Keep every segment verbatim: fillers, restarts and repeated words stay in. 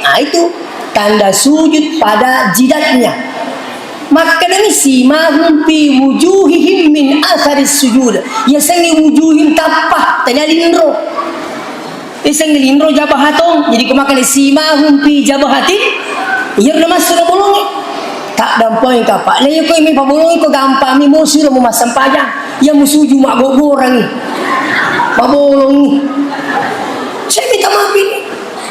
Nah, itu tanda sujud pada jidatnya. Makkedani, "Simahum fi wujuhihim min athari sujud." Yasengnge wujuhim, tappa, tania linro. Yasengnge linro jabahatong. Jadi ko makkeda, "Simahum fi jabahatihim," iyaro namassu nabolongi. Taddampengeng kapang. Nah, iya ko mi pabolongi ko gampang mi, mo suro mo massempajang. Iya musuju maggogorangi. Mabolongi. Saya minta maaf ini.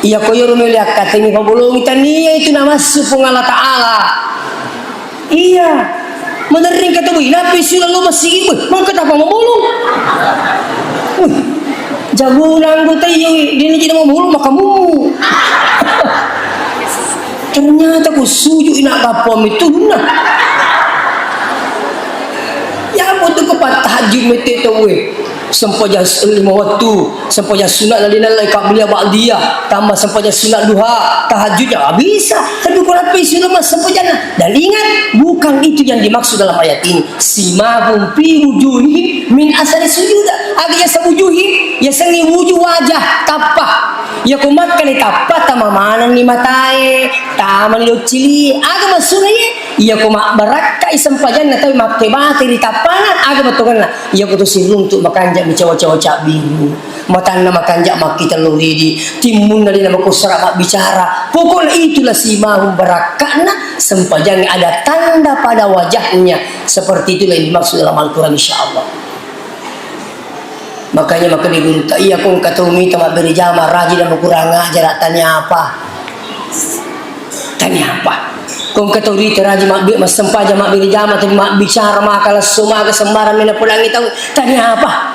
Iya ko iyaro mele akkatengngi pabolongi, tania itu namassu Puang Allah Ta'ala. Iya. Maderring kata, "Wih, nappi sila lo masigi, wih, mangka tapa mabolong." Wih, jagona anggota iya, wih, dia ni tidak mabolong, maka mumu. Ternyata ko sujud ina kapang itu, nah. Ya, apa tu ko tahajud mete tau, weh. Sempajang s-, lima waktu, sempajang sunat, lalinna lai qabliyah ba'diyah, tambah sempajang sunat duha, tahajud, ya, bisa. Tapi ko nappi sila mas sempajanna. Dan ingat, bukan itu yang dimaksud dalam ayat ini. "Simahum fi wujuhihim min asari sujud." Aga yaseng wujuhim, yasengngi wujuh wajah, tappa. Iya ko makkani tappa, tama manenni matae, tamani doccili. Aga maksudna iye? Iya ko mabbarakkai sempajanna, tapi makke bate ri tappana, aga bettuanna? Iya ko to siruntu makanja mi cawa-cawa cabbiru, matanna makanja makkita lo ridi, timmunna dena makussara mabbicara. Pokoknya itulah simahum barakka'na sempajangnge, ada tanda pada wajahnya. Seperti itulah yang dimaksud dalam Al-Quran, insya Allah. Makanya makkeda gurutta, iya ko engka tau mita mabbere jama, rajin na makurang ajar, tania apa? Tania apa? Ko engka tau rita rajin mabbe-, massempajang mabbere jama, tapi mabbicara maka lesso maka sembarang mena podangi tau, tania apa?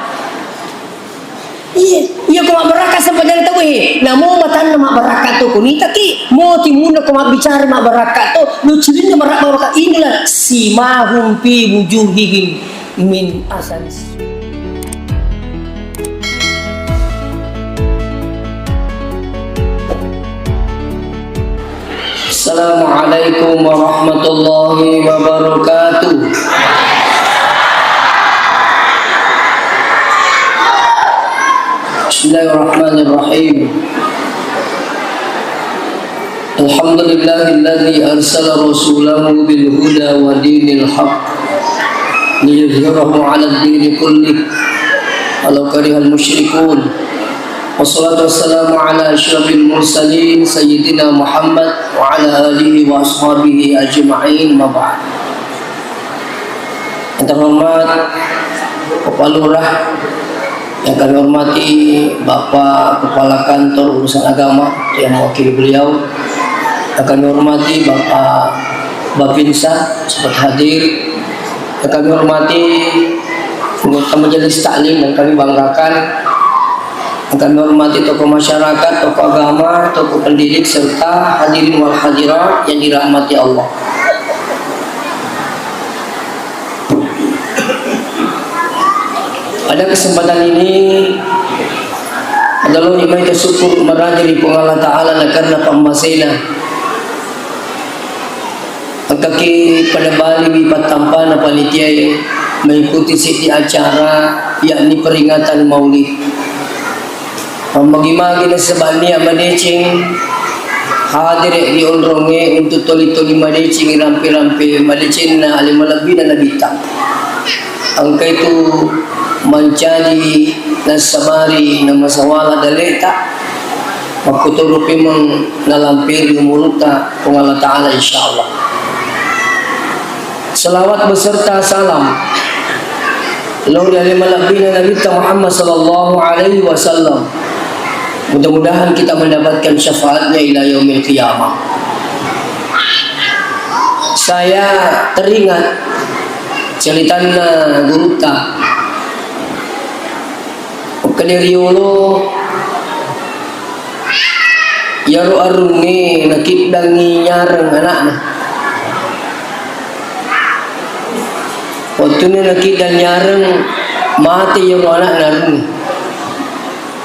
Iya, iya ko mabbarakka sempajang tau e. Namo matanna mabbarakka to ko nitaki, mo timunna ko mabbicara mabbarakka to, lo cilinna barakka, inilah simahum fi wujuhihim min asaris. Assalamualaikum warahmatullahi wabarakatuh. Bismillahirrahmanirrahim. Alhamdulillahilladzi arsala rasulahu bil huda wa dinil haq liyuzhirahu 'alad dini kullih walau karihal musyrikun. Wassalatu wassalamu ala asyrafil mursalin sayyidina Muhammad wa ala alihi wa ashabihi ajma'in, amma ba'd. Yang terhormat Bapak Lurah, yang kami hormati Bapak Kepala Kantor Urusan Agama yang mewakili beliau, yang kami hormati Bapak Bapinsa sempat hadir, yang kami hormati anggota Majelis Taklim dan kami banggakan, yang kami hormati tokoh masyarakat, tokoh agama, tokoh pendidik, serta hadirin wal hadirat yang dirahmati Allah. Pada kesempatan ini, adalah imai syukur maraja ri Puang Allah Ta'ala na karena pammasena. Engkaki pada baliwi pattampana panitiae mengikuti seddi acara, yakni peringatan Maulid. Mammagi-magi nasaba nia madeceng hadere ri onrongnge untuk toli-toli madeceng rampe-rampe madecenna ale malebbina Nabitta. Engka itu mancaji nassabari namasawala daleta, makkutoro pemeng nalamperi umurutta Puang Allah Ta'ala, insyaallah. Salawat beserta salam lao ri ale malebbina Nabitta Muhammad sallallahu alaihi wasallam. Mudah-mudahan kita mendapatkan syafaatnya ila yaumil qiyamah. Saya teringat ceritanna gurutta. Makkeda riolo, iyaro arungnge nakiddangngi nyareng anakna. Wettunna nakiddang nyareng, mate iyaro anakna arungnge.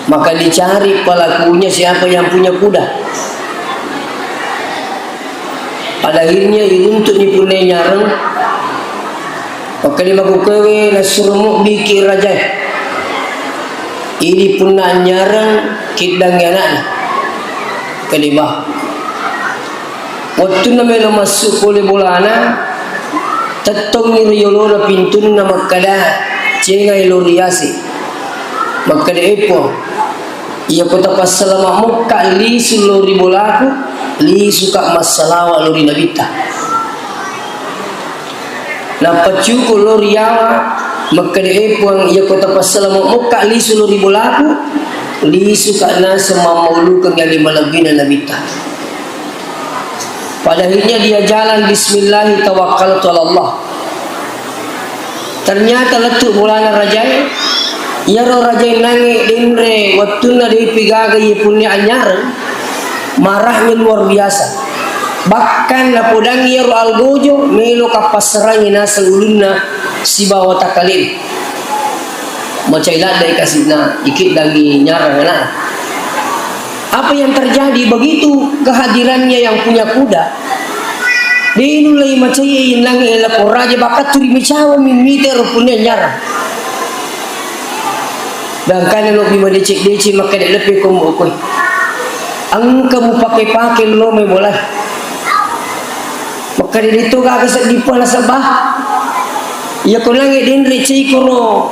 Maka dicari pelakunya siapa yang punya kuda. Pada akhirnya iruntu'ni punna nyareng, makkeda makkukkuae nassuro mubbiki rajae. Idi punna nyareng kiddangngi anakna. Makkeda bah, Wettunna melo massu pole bolana, tettongi ri yolona pintunna makkeda, "Cengai lo riase." Makkeda, "E Puang, iyako tapassalama mokka lisu lo ri bolaku, lisuka massalawa lo ri Nabitta." Nappa cuku lo ri yawa, makkeda, "E Puang, iyako tapassalama mokka lisu lo ri bolaku, lisuka naseng mammaulukeng ale malebbina Nabitta." Pada akhirnya dia jalan, "Bismillahi tawakkaltu ala Allah." Ternyata lettu bolana rajae, iyaro rajae nange denre wettunna depi gaga iye punne anyareng, marahnya luar biasa. Bahkan napodangi iyaro algojo, melo kappassarangi naseng ulunna sibawa takalena. Macai laddai kasina, ikiddangi nyarang anak. Apa yang terjadi begitu kehadirannya yang punya kuda? Denu lai macai yenange lapor raja, bakaturi micawa mimite ro punya nyarang. Gangkana lobbi madeceng-deceng, makkeda leppe ko mo koe. Engka mupake-pake lo mai bola. Makkeda de to gaga seddi pala sabah. Iya ko nange denre cei koro.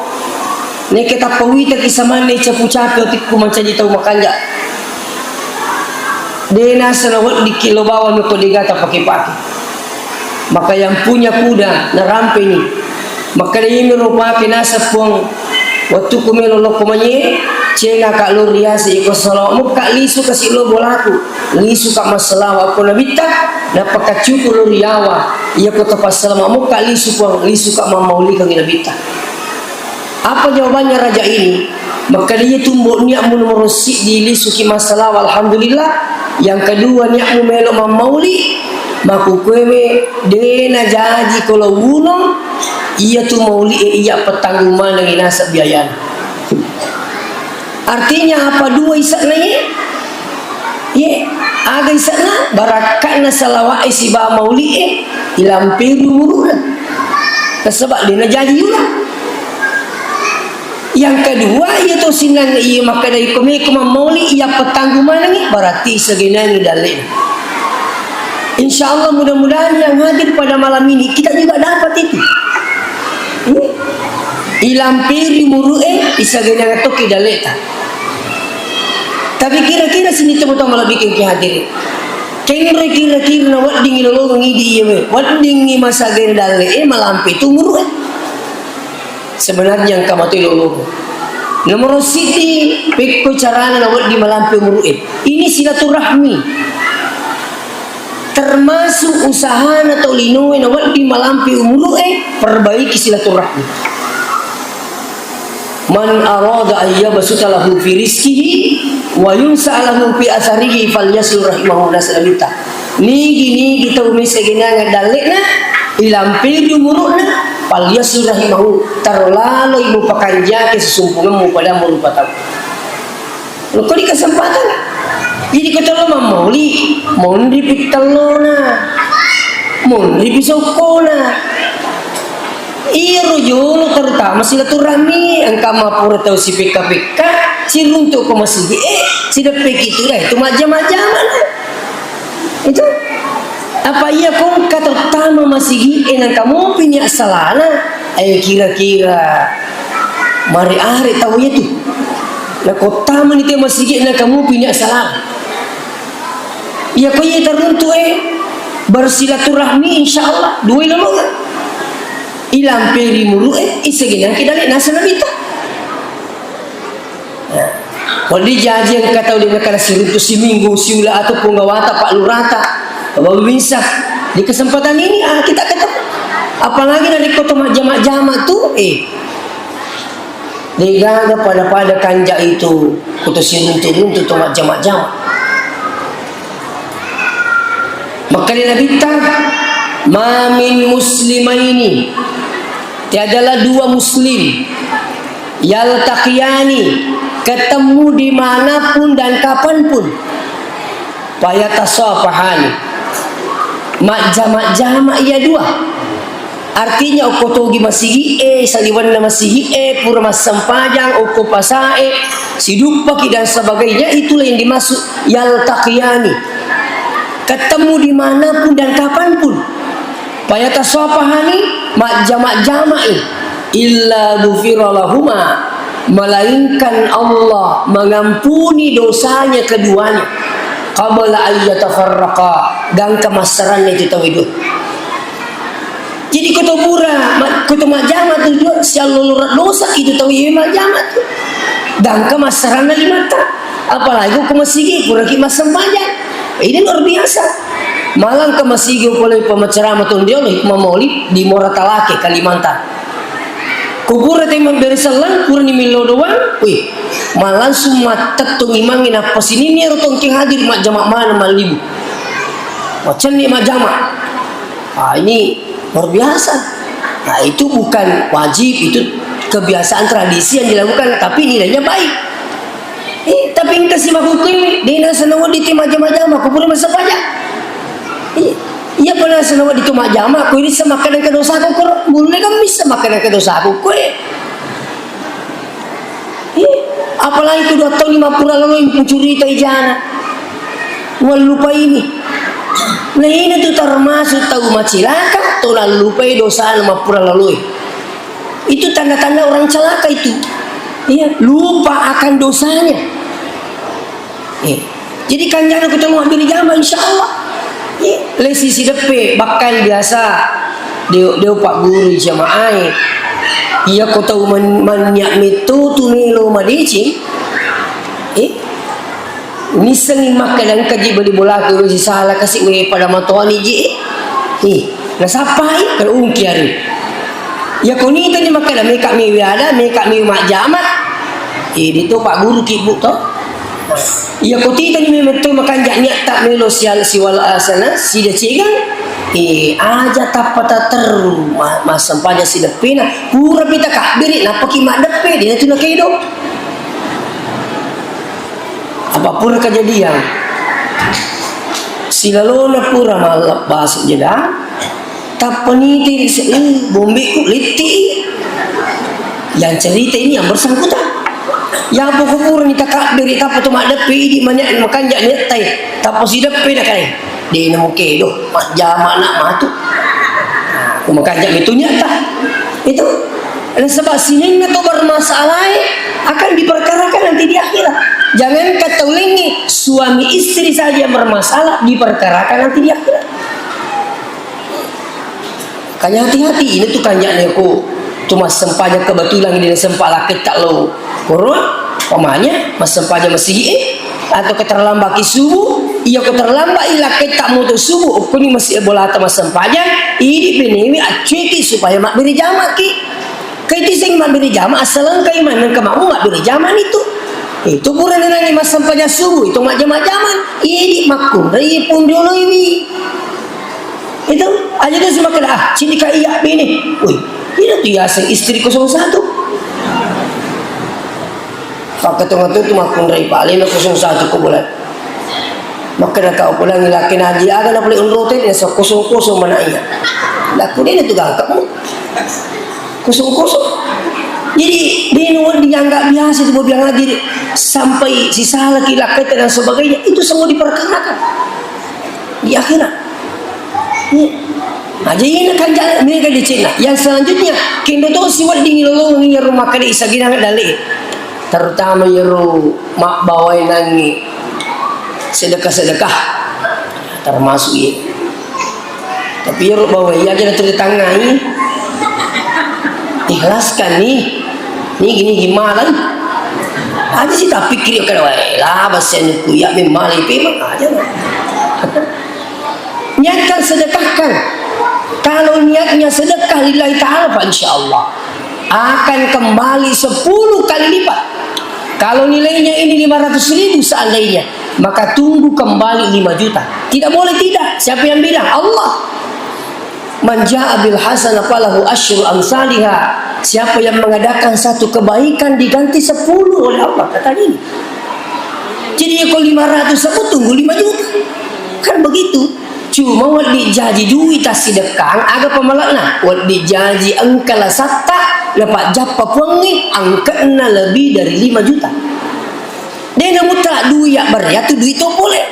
Neke tappa wita ki samanne capu-capu otikku mancaji tau makanja. De nasana weddikki lo bawang ko degata pake-pake. Maka yang punya kuda narampeni. Makkeda iyami ro pake naseng Puang, wettuku melo lokko manyie, cengaka lo riase, iko salawa mukka lisu kasi lo bolaku, lisuka massalawa ko Nabitta, napakaccuku lo riyawa, iyako tapassalama mukka lisu Puang, lisuka mammaulikangi Nabitta. Apa jawabannya raja ini? Makkeda, "Iya tumbo niatmu nomoro siddi lisuki massalawa, alhamdulillah. Yang kedua, niatmu melo mammauli, makukueme dena jaji ko lo wunong, iya tu mauli e iya pettanggung manengi naseng biayana." Artinya apa dua ise'na ye? Ye, aga ise'na? Barakka'na salawa'e sibawa mauli'e ilamperi umuru'na. Nasaba de'na jaji yula. Yang kedua, iya to sinnang iya makkeda iko meko mammauli iya pettanggung manengi, berarti isagenangi dalle'na. Insya Allah, mudah-mudahan yang hadir pada malam ini kita juga dapat itu. Hmm? Ilamperi umuru'e, isagenang tokki dalle'ta. Tapi kira-kira sini teman-teman lebih ke hadir. Kenre kira-kira na weddingi lolongeng idi iya we. Weddingi masagena dalle'e, malampe tu umuru'e. Sebenarnya engka matoi lolongeng. Nomor siddi, pekko carana na wedding malampe umuru'e. Ini silaturahmi. Termasuk usahana tau linoe na wedding malampe umuru'e, perbaiki silaturahmi. Man arada an yabsuta lahu fi rizqihi wa yunsa lahu fi atharihi falyasil rahimahu, naseng Nabitta. Nigi-nigi tau mesa genangan dalle'na, ilamperi umuru'na, falyasil rahimahu, taro laloi mupakanjaki sesumpungemmu pada murupa tau. Lokko di kesempatan. Jadi ko tello mammauli, monri pi tellona. Monri pi sokkona. Iyaro jolo terutama silaturahmi, engka mappura tau sipekka-pekka, siruntu ko masigi e, sideppeki tu, eh, tu majjama-jama na. Itu. Apa iya ko engka terutama masigi e, nangka mopi ni assalana, eh, kira-kira mare-are tau iya tu. Nako tamani te masigi e, nangka mopi ni assalana. Iya ko iya teruntu e, bersilaturahmi, insya Allah, dua ilmu. Ilamperi umuru'e, isagenangki dalle'na, naseng Nabitta. Nah, wedding jaji engka tau de' nakkeda siruntu siminggu, siula atau punggawata, pak lurata, wabinsa. Di kesempatan ini, ah, kita ketemu. Apalagi narekko to majjama-jama tu, eh, de'gaga pada-pada kanja itu, kuto siruntu-runtu to majjama-jama. Makkeda Nabitta, "Ma min muslimaini," tiadalah dua muslim, "yaltaqiyani," ketemu dimanapun dan kapanpun, "fayatasafahani," majjama-jama iya dua. Artinya, okko togi masigi e, saliwenna masigi e, pura massempajang, okko pasa e, siduppaki dan sebagainya, itulah yang dimaksud yaltaqiyani. Ketemu dimanapun dan kapanpun. Fayatasafahani, majjama-jamai. Illa ghufira lahuma, melainkan Allah mengampuni dosanya keduanya. Qabla an yatafarraqa, gangka massaranna itu tauwe dua. Jadi ko to pura, ma-, ko to majjama tu dua, sialloloreng dosa itu tauwe majjama tu. Gangka massaranna limatta. Apalagi ko masigi, puraki massempajang. Ini luar biasa. Malang ke masigi, ko lagi pemaceramah tu, dia lagi mamolip di Muara Talake, Kalimantan. Ko pura te mabbere sellang, purani millau doang, wih, malangsung mattettung imangnge, nappa sininni ero tongkeng hadir majjama maneng mallibu. Macenni majjama. Ah, ini luar biasa. Nah, itu bukan wajib, itu kebiasaan tradisi yang dilakukan, tapi nilainya baik. Eh, tapi engka si makkukkue, de' naseng nawedding tu majjama-jama, ko pura massempajang. Eh, iya pa naseng nawedding tu majjama, ko ini semakan ke dosaku, ko mulle kan bisa makan ke dosaku, ko eh. Eh, apalagi kedua tahun ini mappura laloi mencuritai jana. Wallupaini. Nah, ini tu termasuk tau macilaka, to nallupai dosana mappura laloi. Itu tanda-tanda orang celaka itu. Iya, lupa akan dosanya. Eh, jadi kanjana ko to mabbere jama, insya Allah. Eh, lesi sideppe, bahkan biasa de', de' upagguru jamaah e. Iya ko tau man-, mannya metto tu melo madeceng. Eh, Nissengngi makkeda engka ji bali bolaku, wesi sala kasi, we pada matoani ji. Ih, nasappai, kada ungki ari. Iya ko nitani makkeda meka mi we ada, meka mi majjama. Eh, de' to pagguru ki, Bu, to. Iya ko titani memang to makanja niatta melo sial-, siwala asana, sidecengang. Eh, aja tappa taterru ma-, massempajang sideppena. Pura pi takabbiri, nappa ki maddeppe, de' tu nakedo. Apa pura kejadian? Silalona pura mallebbasa jeda, tappa niti ri se-, eh, bombeku letti. Yang cerita ini yang bersangkutan. Yang pokok pura ni takabbiri, tappa tu maddeppe, idi manya makanja niattai. Tappa sideppe nakalai. De' namo kedo, majjama na matu. Nah, ko makanja mitu niatta. Itu. Nasaba sininna to bermasalah e akan diperkarakan nanti di akhirat. Jangankan tau laingnge, suami istri saja yang bermasalah diperkarakan nanti di akhirat. Makanya hati-hati, ini tu kanjana ko tu massempajang kebetulan de' nasempa lakketta lao koro, umpamanya massempajang masigi e, atau ko terlambat ki subuh, iya ko terlambat i lakketta moto subuh, okkoni masigi bolata massempajang, idi benewi accueki supaya mabbere jama ki. Kai tiseng mabbere jama, assalengkai maneng ke makmu mabbere jama itu. Itu pura nenangi massempajang subuh, itu majjama-jama, idi makkunrai pun dioloiwi. Itu aja tu semakkeda, ah, sini ka iya bini. Wih, ini tu yaseng istri kosong satu. Pakkatonga tu, tu makkunrai palena kosong satu ko bola. Makkeda kau pulang laki naji aga na pole unrote dia so kosong-kosong mana iya. Laku dia tu gangkamu. Kosong-kosong. Jadi, de' nawedding dianggap biasa tu bobiang haji sampai sisala ki lakkaita dan sebagainya. Itu semua diperkarakan di akhirat. Iya. Nah, jadi ini kan ja-, mega decenna. Yang selanjutnya, kendo to siwedding lolongi rumah kada isa ginang dale. Terutama iyaro mabbawae nangi sedekah-sedekah. Termasuk iya. Tapi iyaro bawae iya aja na tuli tangngai. Ikhlaskan ni. Nigi-nigi malai. Aja si tapikkiri kada wae. Lah, basian ku iya memmalai pemang aja. Niatkan sedekahkan. Kalau niatnya sedekah lillahi ta'ala, fa insya Allah akan kembali sepuluh kali lipat. Kalau nilainya ini lima ratus ribu seandainya, maka tunggu kembali lima juta. Tidak boleh tidak. Siapa yang bilang? Allah. Man jaa bil hasanah falahu asyru amsaliha. Siapa yang mengadakan satu kebaikan diganti sepuluh oleh Allah, kata ini. Jadi, ya, kalau lima ratus aku tunggu lima juta. Kan begitu. Cuma wedding jaji dui tassidekkang, aga pamalakna? Wedding jaji engka lasatta, napajjappa puangnge, angke'na lebih dari lima juta. De' namutta dui ya, berarti dui to pole.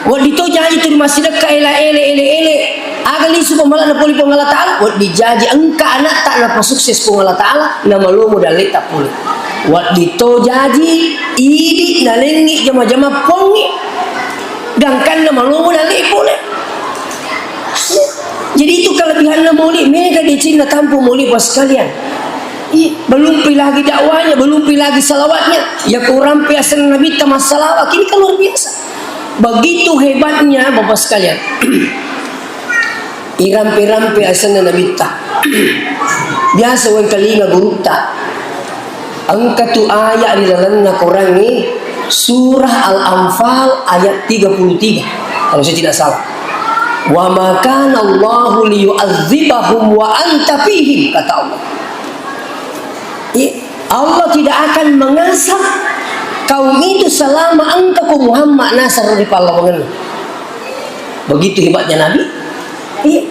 Wedding to jaji tuli massidekka, ele, ele, ele, ele. Aga lisu pamala'na pole Puang Allah Ta'ala? Wedding jaji engka ana'ta napasukses Puang Allah Ta'ala, namalomo dalleta pole. Wedding to jaji idi nalengngi jama-jama Puangnge, gangkanna malomo dalle pole. Jadi itu kelebihanna maulid, mega decenna tampu maulid, Bapak sekalian. Ih, belum pi lagi dakwahnya, belum pi lagi salawatnya. Ya, kurang pi asenna Nabitta massalawa, kini kan luar biasa. Begitu hebatnya, Bapak sekalian. Irampe-rampe asenna Nabitta. Biasa wengkalinga gurutta. Engka tu ayat di dalamna Qurangnge, surah Al-Anfal ayat tiga puluh tiga, kalau saya tidak salah. "Wa ma kana Allahu liyu'adzibahum wa anta fihim," kata Allah. Iya, Allah tidak akan mengazab kaum itu selama engka ko Muhammad nasaro ri pallawangenna. Begitu hebatnya Nabi. Iya.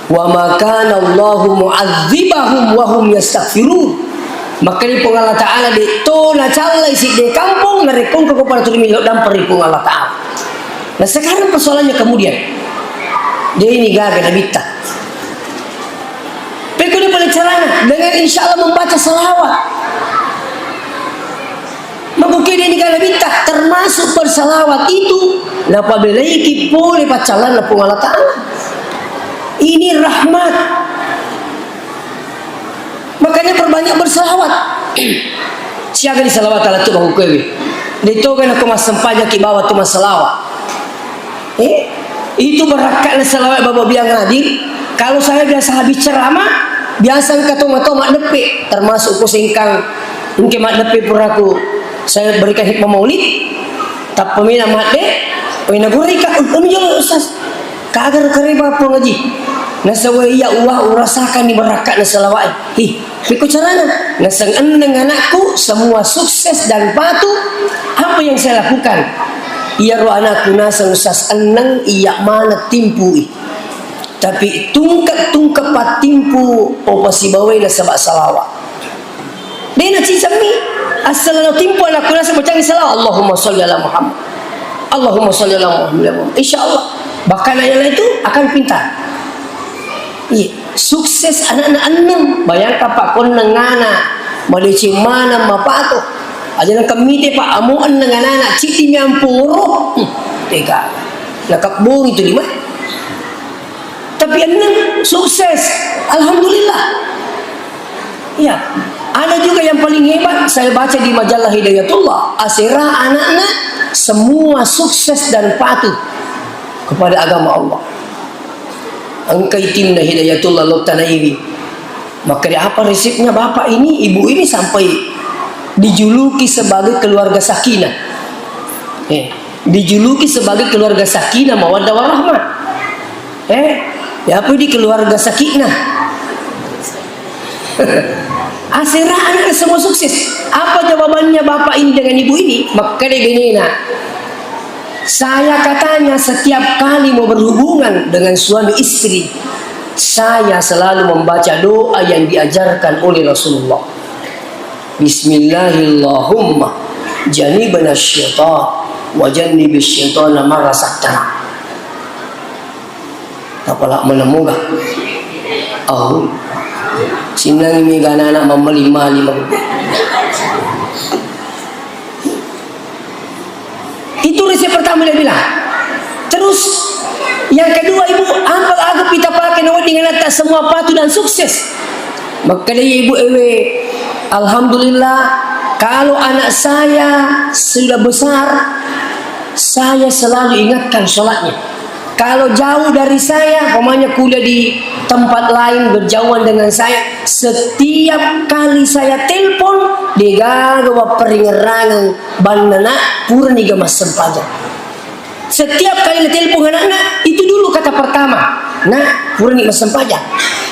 "Wa ma kana Allahu mu'adzibahum wa hum yastaghfirun." Makkeda Puang Allah Ta'ala, de to nacallai sidde kampong narekko engka ko pada tuli melo dampeng ri Puang Allah Ta'ala. Nah, sekarang persoalannya kemudian, de ni gaga Nabitta. Pekko ni pale carana, dengan insya Allah membaca salawat. Makkukede ni gala bitta, termasuk bersalawat itu napabelaiki pole paccallanna Puang Allah Ta'ala. Ini rahmat. Makanya perbanyak bersalawat. Siaga ni salawat ala tu makkukkuewe. De toga nako massempajaki bawa tu massalawat. Eh, itu barakka'na salawat Bapak biang hadir. Kalau saya biasa habis ceramah, biasa engka toma-toma maddeppe, termasuk ku sengkang engke maddeppe puraku saya berikan hikmah maulid, tappa mena madde, oh, nagurika, "Uh, anu jolo, Ustaz. Kagar kareba Puang Haji." Nasaba iya uwa urasakan ni barakka'na salawat. Hi, Pekko carana? Naseng enneng anakku semua sukses dan patuh apa yang saya lakukan. Iyaro anakku naseng Ustaz enneng iya maneng timpui. Tapi tungke-tungke pattimpu opa sibawai nasaba salawat. Dena cisemmi. Assalna timpu anakku naseng bacangi salawat. Allahumma sholli ala Muhammad. Allahumma sholli ala Muhammad. Insya Allah. Bahkan anak itu akan pintar. Iya, sukses anakna enneng. Bayangkan, Pak, ko enneng anak, madeceng maneng, mapato. Aja nengka mite, Pak, amo enneng anak-anak, citi miampung ro. Hmm, tega. Nakabbongi tu lima. Tapi enneng, sukses. Alhamdulillah. Iya. Ada juga yang paling hebat, saya baca di majalah Hidayatullah. Asera anaknya semua sukses dan patuh kepada agama Allah. Engka itinna Hidayatullah Lottanaiwi. Makkeda, apa resepnya bapak ini, ibu ini sampai dijuluki sebagai keluarga sakinah? Eh, dijuluki sebagai keluarga sakinah, mawaddah, warahmah. Eh, ya apa di keluarga sakinah? Asera anak semua sukses. Apa jawabannya bapak ini dengan ibu ini? Makkeda benena, saya katanya setiap kali mau berhubungan dengan suami istri, saya selalu membaca doa yang diajarkan oleh Rasulullah. Bismillahirrahmanirrahim. Jannibna syaitan wa jannibis syaitana ma razaqtana. Tapala menemuga. Oh. Sinnang mi gana anak mamali-mali magupe. Itu resep pertama dia bilang. Terus yang kedua, Ibu, apa aga pita pakai nawedding anatta semua patuh dan sukses? Makkedai ibu ewe, alhamdulillah, kalau anak saya sudah besar, saya selalu ingatkan sholatnya. Kalau jauh dari saya, umpamanya kuliah di tempat lain, berjauhan dengan saya, setiap kali saya telepon, degaga wapparingerrangeng bannana puraniga massempajang. Setiap kali na telepon anakna, itu dulu kata pertama, "Nak, purani massempajang."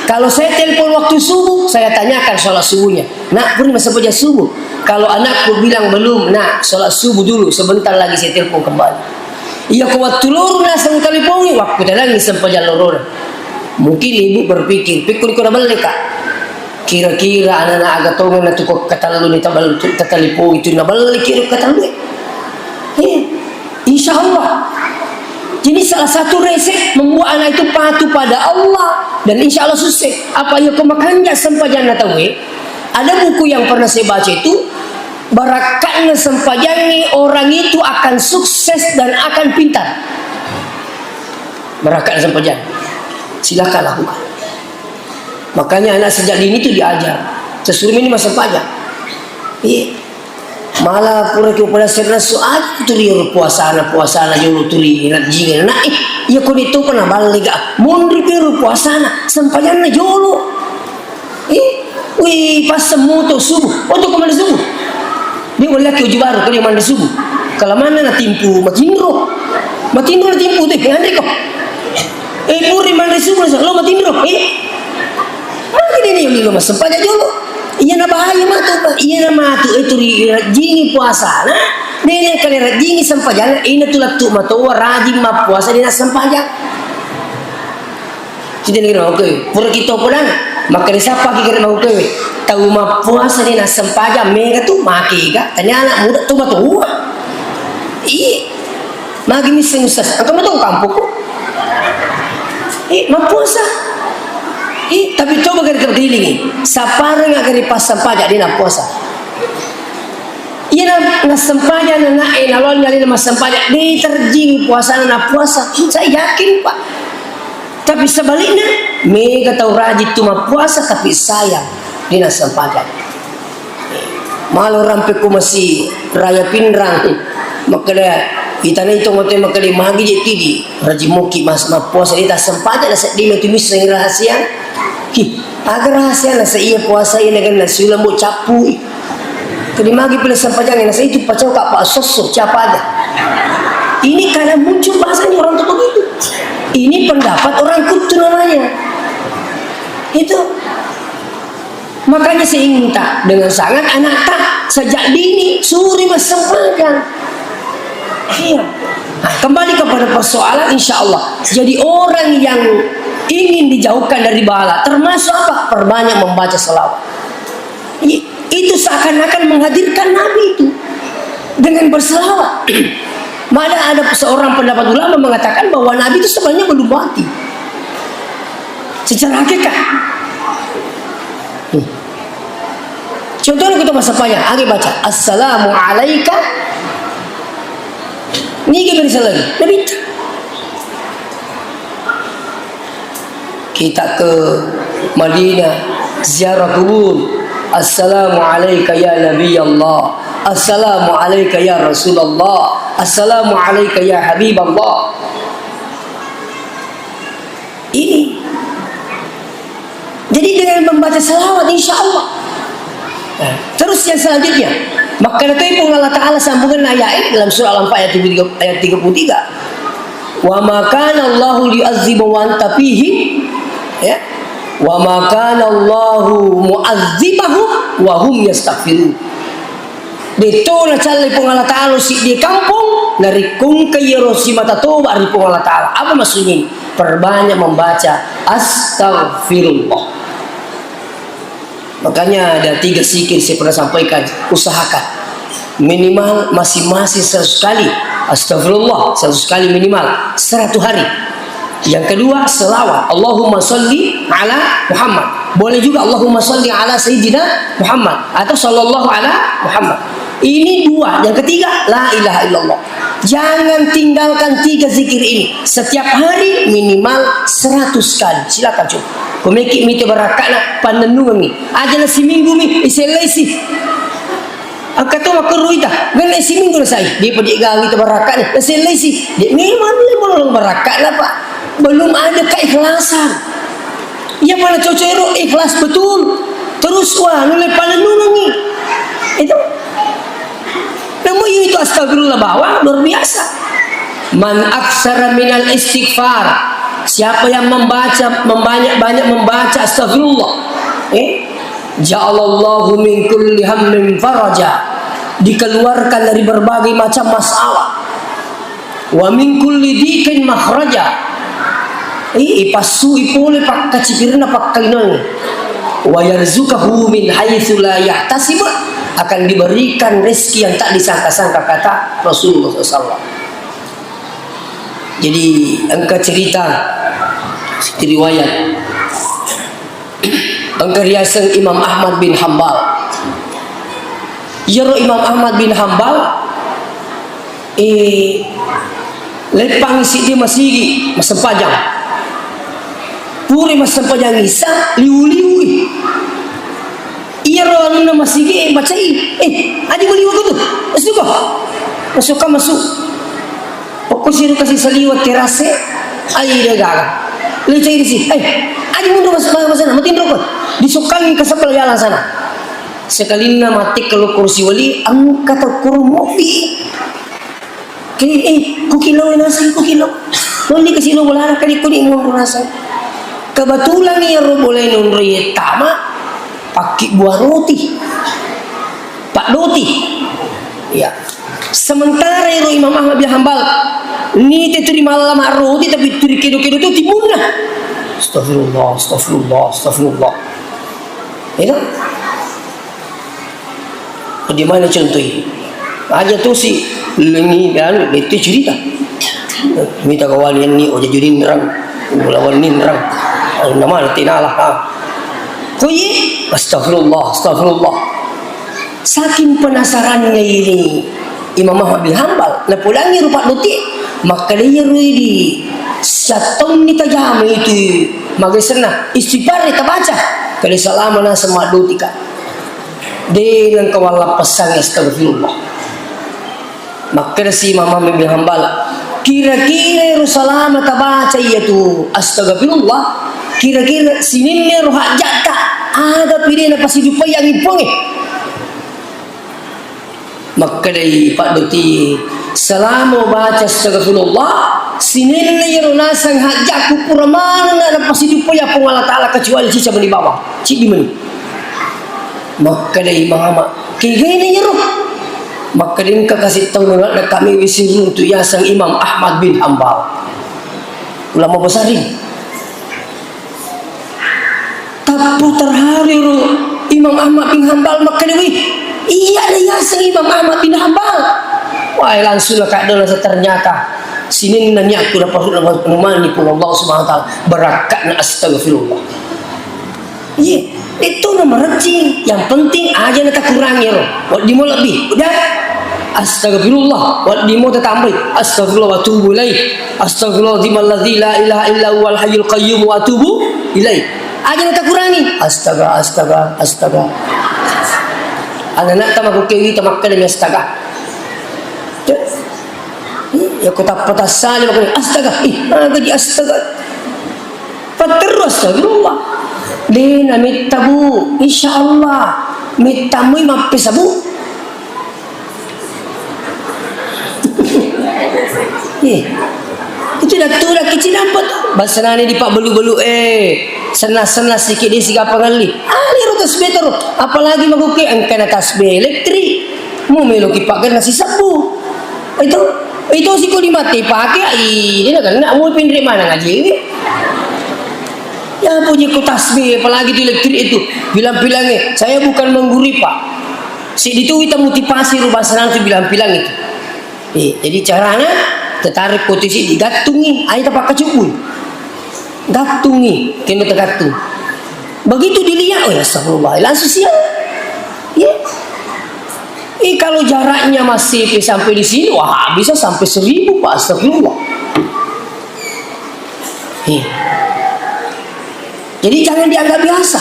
Kalau saya telepon waktu subuh, saya tanyakan sholat subuhnya. "Nak, purani massempajang subuh?" Kalau anakku bilang belum, "Nak, sholat subuh dulu, sebentar lagi saya telepon kembali." Iya, ko wattu loro naseng talepongi, wakkutanangi sempajang lorona. Mungkin ibu berpikir, "Pekko niko naballe, Kak? Kira-kira anana aga tongeng natu ko katalluni tabal-, tatalepongi tu naballe kiro katallue?" Eh, insya Allah. Ini salah satu resep membuat anak itu patuh pada Allah dan insya Allah sukses. Apa iya ko makanja sempajanna tauwe? Ada buku yang pernah saya baca itu, barakatnya sempajannya orang itu akan sukses dan akan pintar. Barakatnya sempajang. Silakan lakukan. Makanya anak sejak dini itu diajar. Sesuruh ini masa pajak. Iya. Malah pura ki pada serna su aja tu ri puasana, puasana jolo tu ri rajingi. Nah, eh, iya ko itu pernah balik ga. Munri piru puasana, sempajanna jolo. Eh, wih, pas semuto subuh. Oh, tu kemana subuh? Dia boleh lagi uji baru, kau dia mandi subuh. Kalau mana na timpu matinro. Matinro na timpu tu, eh, anre ko. Eh, puri manre subuh, lo matinro, eh. Magi dene yoli lo massempajang jolo. Iyana bahaya matu, Pak. Iyana matu, eh, turi rajingi puasana. Dene kale rajingi sempajang, ina tu lettu matoa rajing mappuasa dena sempajang. Kita ni kira, oke. Pura kita podang. Maka disapa ki kira, oke. Tau mappuasa dena sempajang, mega tu, maki ga. Tanya anak muda tu matoa. Iya. Magi misseng, Ustaz? Engka metong kampokku. Eh, mappuasa. Eh, tapi coba gari terdilingi. Sapareng aga ri passempajang de nappuasa. Iya na, nassempajang na, eh, naloni alena massempajang. De terjing puasana nappuasa. Saya yakin, Pak. Tapi sebaliknya, mega tau rajin tu mappuasa, tapi sayang de nassempajang. Malo rampe ko masi raya Pinrang. Makkeda, itana itu ngote makkeda magi je tidi. Rajin moki mas mappuasa de tassempajang na sedding tu misseng rahasia. Hi, aga rahasia na se iya puasa iya nagenna siulang bo cappui. Kedi magi pile sempajang na se itu pacau ka pa sosso siapa aja. Ini kadang muncul bahasanya orang tuh begitu. Ini pendapat orang kuttu namanya. Itu. Makanya saya minta dengan sangat anakta sejak dini suri massempajang. Iya. Nah, kembali kepada persoalan, insya Allah. Jadi orang yang ingin dijauhkan dari bala, termasuk apa? Perbanyak membaca selawat. I-, itu seakan-akan menghadirkan Nabi itu dengan berselawat. Malah ada seorang pendapat ulama mengatakan bahwa Nabi itu sebenarnya belum mati. Secara hakikat. Hmm. Contohnya kita bahasa panjang, agi baca, "Assalamu alaika." Nigi beri salam. Nabi. Kita ke Madinah, ziarah kubur. "Assalamu alaika ya Nabi Allah. Assalamu alaika ya Rasulullah. Assalamu alaika ya Habib Allah." Ini. Jadi dengan membaca salawat, insya Allah. Nah, terus yang selanjutnya, maka itu pun Allah Ta'ala sambungan ayat dalam surah Al-Anfal ayat tiga puluh tiga, ayat tiga puluh tiga. "Wa ma kana Allahu liyu'azzibahum wa anta fihim." Ya. "Wa ma kana Allahu mu'azzibahum wa hum yastaghfirun." Detto nacallai Puang Allah Ta'ala siddi kampong, narekko engka iyaro simata toba ri Puang Allah Ta'ala. Apa maksudnya ini? Perbanyak membaca astaghfirullah. Makanya ada tiga zikir saya pernah sampaikan, usahakan. Minimal masing-masing seratus kali. Astaghfirullah, seratus kali minimal. Seratus hari. Yang kedua, selawat. Allahumma salli ala Muhammad. Boleh juga Allahumma salli ala Sayyidina Muhammad atau sallallahu ala Muhammad. Ini dua. Yang ketiga, la ilaha illallah. Jangan tinggalkan tiga zikir ini. Setiap hari minimal seratus kali. Silakan coba. Komeki mite barakana pannennungengi. Aja na siminggu mi, isellesi. Engka to makkeruita, genne siminggu nasai, de' pa de' gaga ita barakka ni, nasellesi. De' memang le bolong barakka na, Pak. Belum ada keikhlasan. Iya mana cocok ero ikhlas betul. Terus wah, nulle panennungengi. Itu. Namu itu astagfirullah bawang luar biasa. Man aksara minal istighfar. Siapa yang membaca, membanyak-banyak membaca astagfirullah. Eh? Ja'alallahu min kulli hammin faraja. Dikeluarkan dari berbagai macam masalah. Wa min kulli dhiqin makhraja. I-, ipassui pole pakkacipirinna pakkalinongengnge. Wa yarzuqahu min haitsu la yahtasib, akan diberikan rezeki yang tak disangka-sangka, kata Rasulullah sallallahu alaihi wasallam. Jadi, engka cerita, riwayat. Engka riaseng Imam Ahmad bin Hambal. Iyaro Imam Ahmad bin Hambal, eh, leppangi siddi masigi massempajang. Pura massempajang Isa, liu-liui. Iyaro anunna masigi, eh, macai. "Eh, aji maliwa ko tu. Masuk ko." Masuk ka, masuk. Pokok siru kasi saliwa terase, ai de gaga. Lecai di si. "Eh, aji mundur mas-, mas-, masana, matinro ko." Disukkangi ke sebelah jalan sana. Sekalinna mate kalau kursi wali, engka tau kurung mopi. Ke, eh, ku kilo nasang, ku kilo. Wani kasi lo bola kali kuni mundur nasang. Kebetulan iyaro bola nonroi tama, pakki buah roti. Pak Doti. Ya. Sementara ero Imam Ahmad bin Hambal, nite tu ri mallama roti, tapi tu ri kedo-kedo tu timunna. Astagfirullah, astagfirullah, astagfirullah. Ya toh? Bagaimana contohnya? Aja tu si lengi anu, itu cerita. Mita kawani ni oja jurinrang, lawan ninrang. Nama tinala, ha. Kuyi, astagfirullah, astagfirullah. Saking penasarannya ini Imam Ahmad bin Hambal, napulangi rupa duti, maka dia rui di sataunni tajama itu, magesenna istighfar tabaca, kali salama naseng madduti ka. De nengka wallappessangi astagfirullah. Makkeda si Imam Ahmad bin Hambal, kira-kira ero salama tabaca iya tu astagfirullah, kira-kira sininna ero hajjatta, aga pide napasidupai anging puangnge. Makkedai Pak Doti, selama baca astagfirullah, sininna ero naseng hajjakku pura maneng napasidupai Puang Allah Ta'ala kecuali cica meni bawang, ciddi meni. Makkedai mama, kegaina iyaro? Makkeda engka kasi tau nolak kami wisi runtu yaseng Imam Ahmad bin Hambal. Ulama besar ini. Tappa terharu ro Imam Ahmad bin Hambal makkeda, "Wih, iya ada yaseng Imam Ahmad bin Hambal." Wah, langsung lah kak ternyata sininna niatku dapat rumah ni pun Allah Subhanahu wa Ta'ala, barakatna astagfirullah. Iya, itu nomor rejing. Yang penting aja na takurangi ro. Wedding mo lebih. Udah. Astagfirullah. Wedding mo tatambai. Astagfirullah wa atubu ilaih. Astagfirullahaladzim alladzi la ilaha illa huwal hayyul qayyum wa atubu ilaih. Aja na takurangi. Astaga, astaga, astaga. Anak-anak tama kukewi tamakkeda mi astaga. Ya, ku tappa tassali makkeda, astaga. Ih, aga ji astaga. Patterru astagfirullah. De na metta, Bu. Insya Allah. Metta mui mappesa, Bu. Eh. Itu dattu laki cinampa tu. Basanani di pak belu-belu, eh. Senna-senna sikit di siga pangalli. Ah, liru tasbih terus. Apalagi maguke engkana tasbih elektrik. Mu meloki pagar nasi sabu. Itu, itu siko di mati pakai, ini nak kena mau pindah mana ngaji ini. Ya, puji ku tasbih, apalagi di elektrik itu. Bilang-bilangnya, saya bukan menggurui, Pak. Si itu kita motivasi rubah senang tu bilang-bilang itu. Eh, jadi caranya, tertarik posisi digatungi, ayo tapak kecubung. Gatungi, kena tergatung. Begitu dilihat, oh ya astagfirullah, langsung siap. Ya. Eh, kalau jaraknya masih sampai di sini, wah, bisa sampai seribu, Pak, astagfirullah. Eh. Jadi jangan dianggap biasa.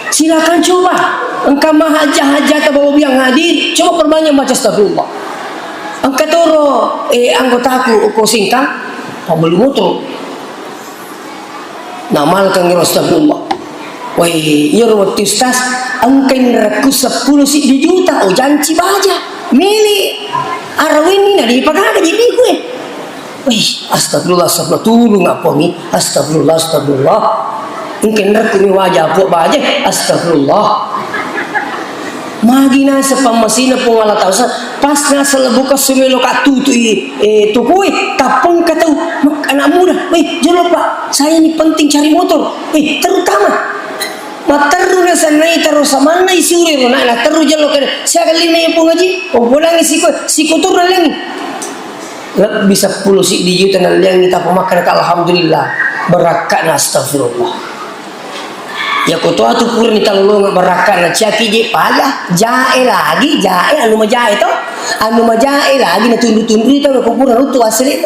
Silakan coba. Engka mahaja-haja atau bawa biang hadir, coba perbanyak baca astagfirullah. Engka toro, eh, anggotaku, uko singkang, pabelu motor. Namalkan astagfirullah. Wai, iyaro wettu ustaz, engka inrakku seppulo siddi juta, oh, janci baja. Mili. Arawini na dipagaga jadi kue. Wih, astagfirullah, astagfirullah, tulung apongi. Astagfirullah, astagfirullah. Engka inrakku mi waja apo baja. Astagfirullah. Magi naseng pammasina Puang Allah Ta'ala, pas naseng lebuka sumelo ka tutui, eh, tukui, tappeng ka tau, mak-, anak muda, "Weh, jolo, Pak, saya ini penting cari motor." Eh, terutama, matteru naseng nai taro samanna isure ro, na, na terru jolo ka, "Siaga lima ya, Pung Haji?" Oh, bolangi siko, siko turun lagi. Lebbi seppulo siddi juta nalliangngi tappa makkeda, alhamdulillah, barakka'na, astagfirullah. Iya ko toatu purani talolongeng barakka'na, ciaki je paja, jae lagi, jae, anu majae to, anu majae lagi natunru-tunrui to, ko pura ruttu asli.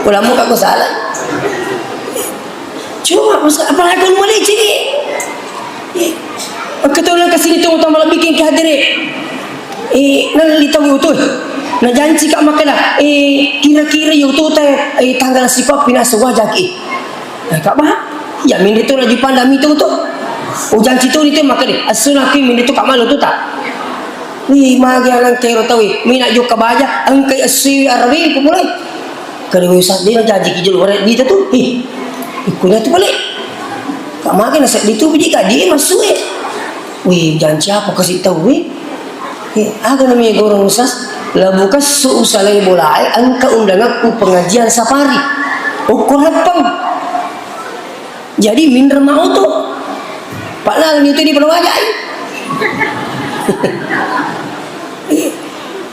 Pula muka ko salah. Cuma, apalagi anu maleceng, eh. Eh, makkatau nengka sini tu, utama lebih ke hadere. Eh, nalli tau tu. Najanci ka makkeda, eh, kira-kira iya tu te, eh, tanggal sipa pinasa wajaki. Eh, ka bah? Iya, minri tu laju panda mi tu tu. Oh, janci tu ni te makkeda, asuna ki minri tu ka malu tu ta. Wih, magi alang kero tawi. Mina jokka baja, engkai asui arawi ku mulai. Kada usah, de' najaji ki jolo, wara dita tu. Ih, ikkunya tu balik. Ka mage naseddi tu biji ka de' massu e. Wih, janci apa kasi tau, wih? Eh, aga nami gorong usas? Labu kassu usalai bolae, engka undangakku pengajian safari. Okko rappang. Jadi, minreng ma oto. Pa'nala ni oto di pala wajai.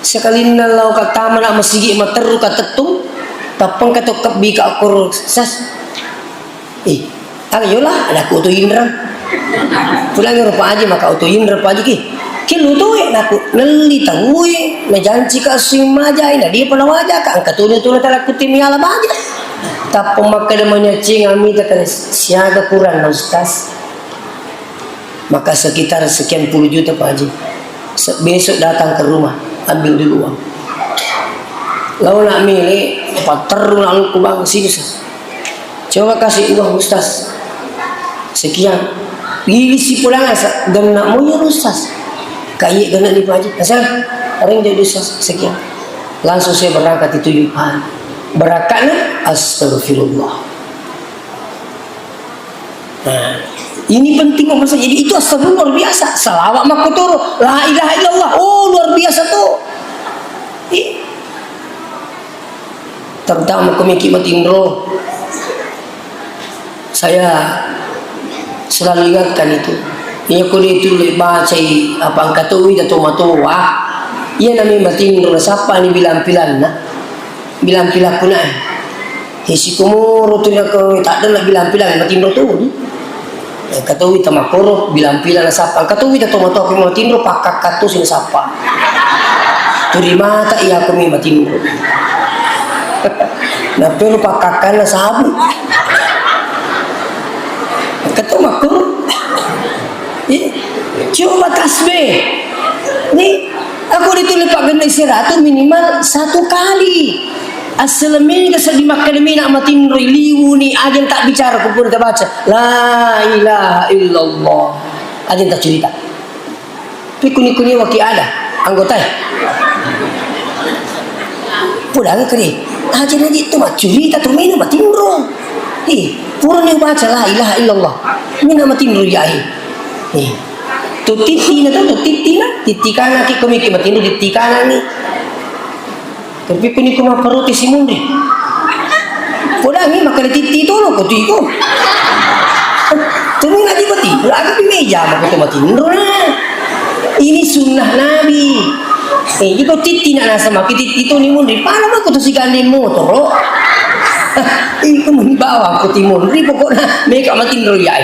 Sekalinna lao ka tama na masigi materru ka tettung, tappang ka to kebbi ka okor sas. Eh, aga yola, ada ku oto inreng. Pulang ero Pak Haji, maka oto inreng Pak Haji ki. Ki lu tu, eh, naku, nelli tau, eh, najanci ka sing majai, na dia pala waja ka, engka tu tu tala kuti miala baja. Tappa makkeda manyaccing ami ta kare siaga kurang na Ustaz. Maka sekitar sekian puluh juta Pak Haji. Se-, besok datang ke rumah, ambil dulu uang. Launa mele, patterru na lukku bang, sini sa. Coba kasih uang Ustaz. Sekian. Pilih si pulang asa, genna mo ya Ustaz. Kaye genna ni Pak Haji. Asal, orang jadi Ustaz, sekian. Langsung saya berangkat itu Pak Haji. Berangkatnya, astagfirullah. Nah, ini penting, Pak Ustaz. Jadi itu astagfirullah luar biasa. Salawat makkotoro, la ilaha illallah. Oh, luar biasa tuh. Ih. Terutama ko miki matinro. Saya selalu ingatkan itu. Iya ko dia tulis bacai apa engka towi ta tomatoa. Iya nami matinro nasappa ni bilang-pilanna. Bilang-pilakku na. He, sikomoro tu nako tadde na bilang-pilang matinro tu. Eh, katowi tamakkoro, bilang-pilang nasappa. Katowi ta tomatoa ko matinro, pakkakka tu si nasappa. Turi mata iya ko mi matinro. Na pero pakkakkanna sabu. Kato makkoro. Eh, coba tasbih. Ni, aku ditulis Pak Gende Siratu minimal satu kali. Assalami ka seddi makkeda mina matinroi liwuni, ajeng tak bicara ku pura tabaca. La ilaha illallah. Ajeng tak cerita. Pi kuni-kuni waki ada anggotae. Pulang keri. Ajeng aja tu maccurita tu mina matinro. Ih, pura ni baca la ilaha illallah. Mina matinro ya, eh. Ih. Tu titti na tu, tu titti na. Titti kana ki komiki matinro, titti kana ni. Tapi kuni ku mapparuti si munri. Podangi makkeda titti tolo ko tiko. Tumi lagi beti, lagi di meja mako to matinro na. Ini sunnah Nabi. Eh, iko titti na nasa maki titti to ni munri. Pala mako to si gandeng motoro. Iko muni bawang ko ti munri pokokna meka matinro ya.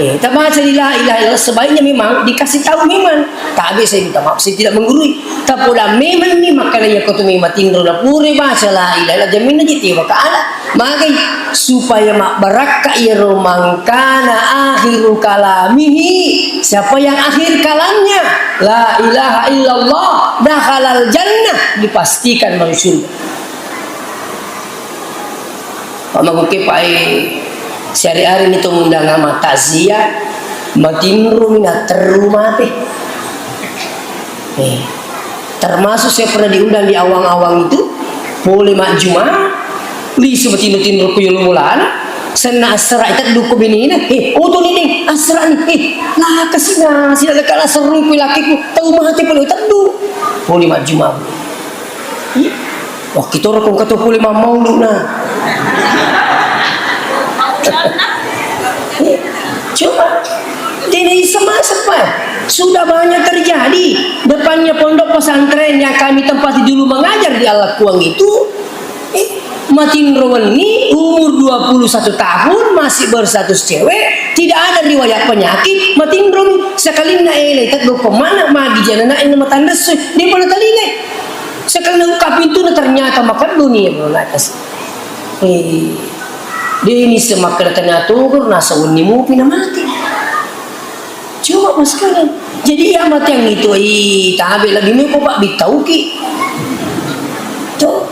Eh, tabaca di la ilaha illallah, sebaiknya memang dikasih tahu memang. Tapi saya minta maaf, saya tidak menggurui. Tapoda memang ni makanya ko tu memang tinro na pure baca la ilaha illallah, jamin aja tiwa ka ala. Magai supaya mabbarakka iyaro mangkana akhiru kalamihi. Siapa yang akhir kalamnya la ilaha illallah, dakhalal jannah, dipastikan masuk surga. Pamagukkepae siari-ari ni to ngundang ama takziah, matinromi na terru mate. Eh, termasuk saya pernah diundang di awang-awang itu, pole majjuma, lisu matinro-tinro ku yolo bolana, senna assara iteddu ko benena, eh, oto ni deng, assara ni, eh, lakasi na, sila leka la serru ku lakiku, tau mate pole teddu, pole majjuma. Ih, wakkitoro ko engka to pole mammaulu na. Coba, de naisseng maseppa. Sudah banyak terjadi. Depannya pondok pesantren yang kami tempati dulu mengajar di Allakkuang itu, eh, matinro wenni, umur dua puluh satu tahun, masih berstatus cewek, tidak ada riwayat penyakit, matinro mi. Sekalinna ele, teddo pemana, magi janana, ina matanressui, dia pernah telinga. Sekalinna buka pintu, ternyata makeddoni, ya, bro, atas. Eh, dia ini semakin ternyata, nasa wenni mupi na mati. Cuma pas sekarang. Jadi iya mateang itu, ih, tabe lebih meko, Pak, bitauki. Tuh.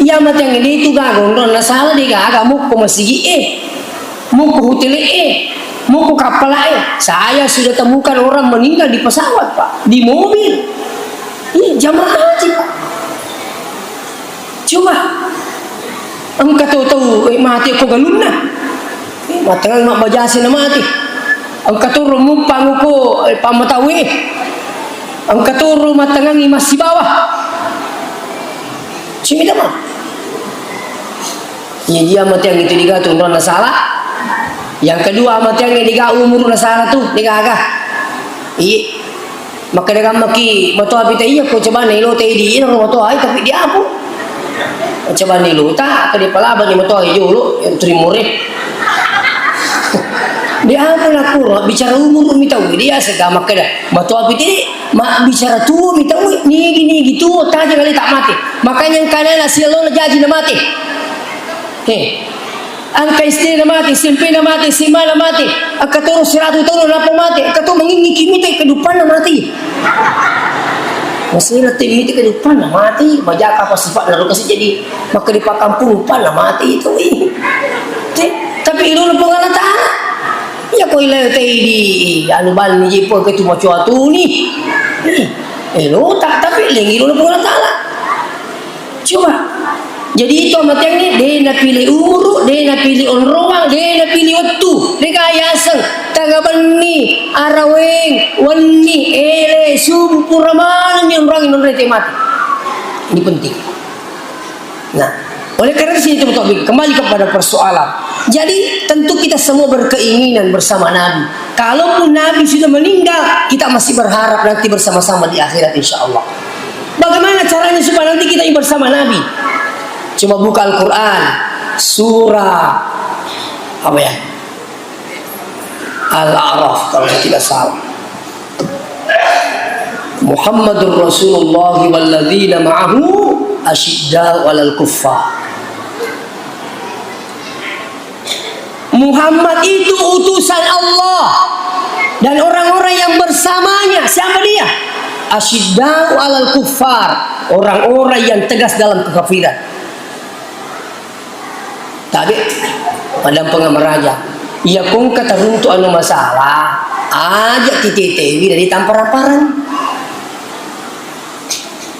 Iya mateang itu gaga, onronna sala de gaga, mukko masigi e, mukko hotel e, mukko kappala e. Saya sudah temukan orang meninggal di pesawat, Pak, di mobil. Ih, jamaah haji, Pak. Coba. Engka to tau, eh, mate ko galunna. Eh, mattengngang mabbajasi na mate. Engka to ro muppang ko, eh, pammatau e. Engka to ro mattengngangi massibawa. Simita ma. Iya, iya, mateang itu diga tu, onronna sala. Yang kedua, mateang diga umurna sala tu, digaga. Iya. Makkeda gammaki matoa pita iya ko cobana elo tedi, iyaro matoa e, tapi diapu. Cobana elo ta, kede palabani matoa e jolo, yang turimure. Diapu nakuro, bicara umur mi tau, dia sega makkeda matoa pita, ma bicara tuo mi tau, nigi nigi tuo, taja kali tak mati. Makanya yang kanana sialo jaji na mati. He. Engka S D na mati, S M P na mati, S M A na mati, engka toro siratu taung nappa mati, engka to mangingiki mita kehidupanna mati. Masih letih mita kehidupanna mati, bajaka apa sifatna ro kasi jadi makkeda di pakampung panna mati itu. Te, tapi ilona Puang Allah Ta'ala. Iya ko ilai tei di anu bani je po ketu macoa tuni. Eh, lo tak tapi lengi ilona Puang Allah Ta'ala. Coba. Jadi itu amateangnge, de napile umuru, de napile onroang, de napile wettu, de kayaseng, tanga benni, araweng, wenni, ele, subu, pura maneng ni onroang inonre te mati. Ini penting. Nah, oleh karena itu, kembali kepada persoalan. Jadi, tentu kita semua berkeinginan bersama Nabi. Kalaupun Nabi sudah meninggal, kita masih berharap nanti bersama-sama di akhirat, insya Allah. Bagaimana caranya supaya nanti kita bersama Nabi? Coba buka Al-Quran, surah apa ya? Al-A'raf, kalau saya tidak salah. Muhammadur Rasulullah walladzina ma'ahu asyidda'u 'alal kuffar. Muhammad itu utusan Allah dan orang-orang yang bersamanya, siapa dia? Asyidda'u 'alal kuffar, orang-orang yang tegas dalam kekafiran. Tabe, madampeng maraja. Iya kongka taruntu anu masalah, aja titetewi dari tampara-parang.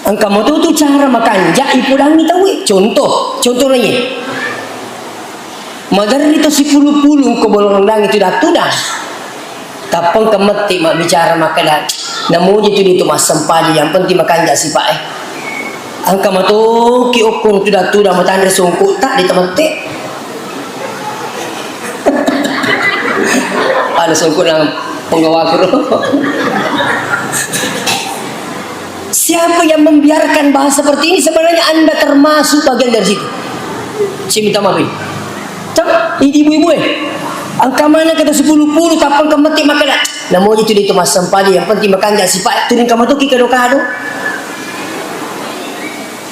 Engka matu tu cara makanja ipodangi tauwe. Contoh, contoh lagi. Maderri to sipulu-pulu engko bolong dangi tudang-tudang. Tappa engka mette mabbicara makkeda, namuji tu ditu massempajang, yang penting makanja sipa'e. Engka matoki okko tudang-tudang matanre songkok ta de tamette. Ada songkok nang penggawaku ro. Siapa yang membiarkan bahasa seperti ini? Sebenarnya Anda termasuk bagian dari situ. Saya minta maaf ini. Cak, idi ibu-ibu e. Engka mana kata sepuluh puluh, tappa engka mette makkeda. Namoji tu de tu massempajang, yang penting makanja sipa, tu engka matoki kado-kado.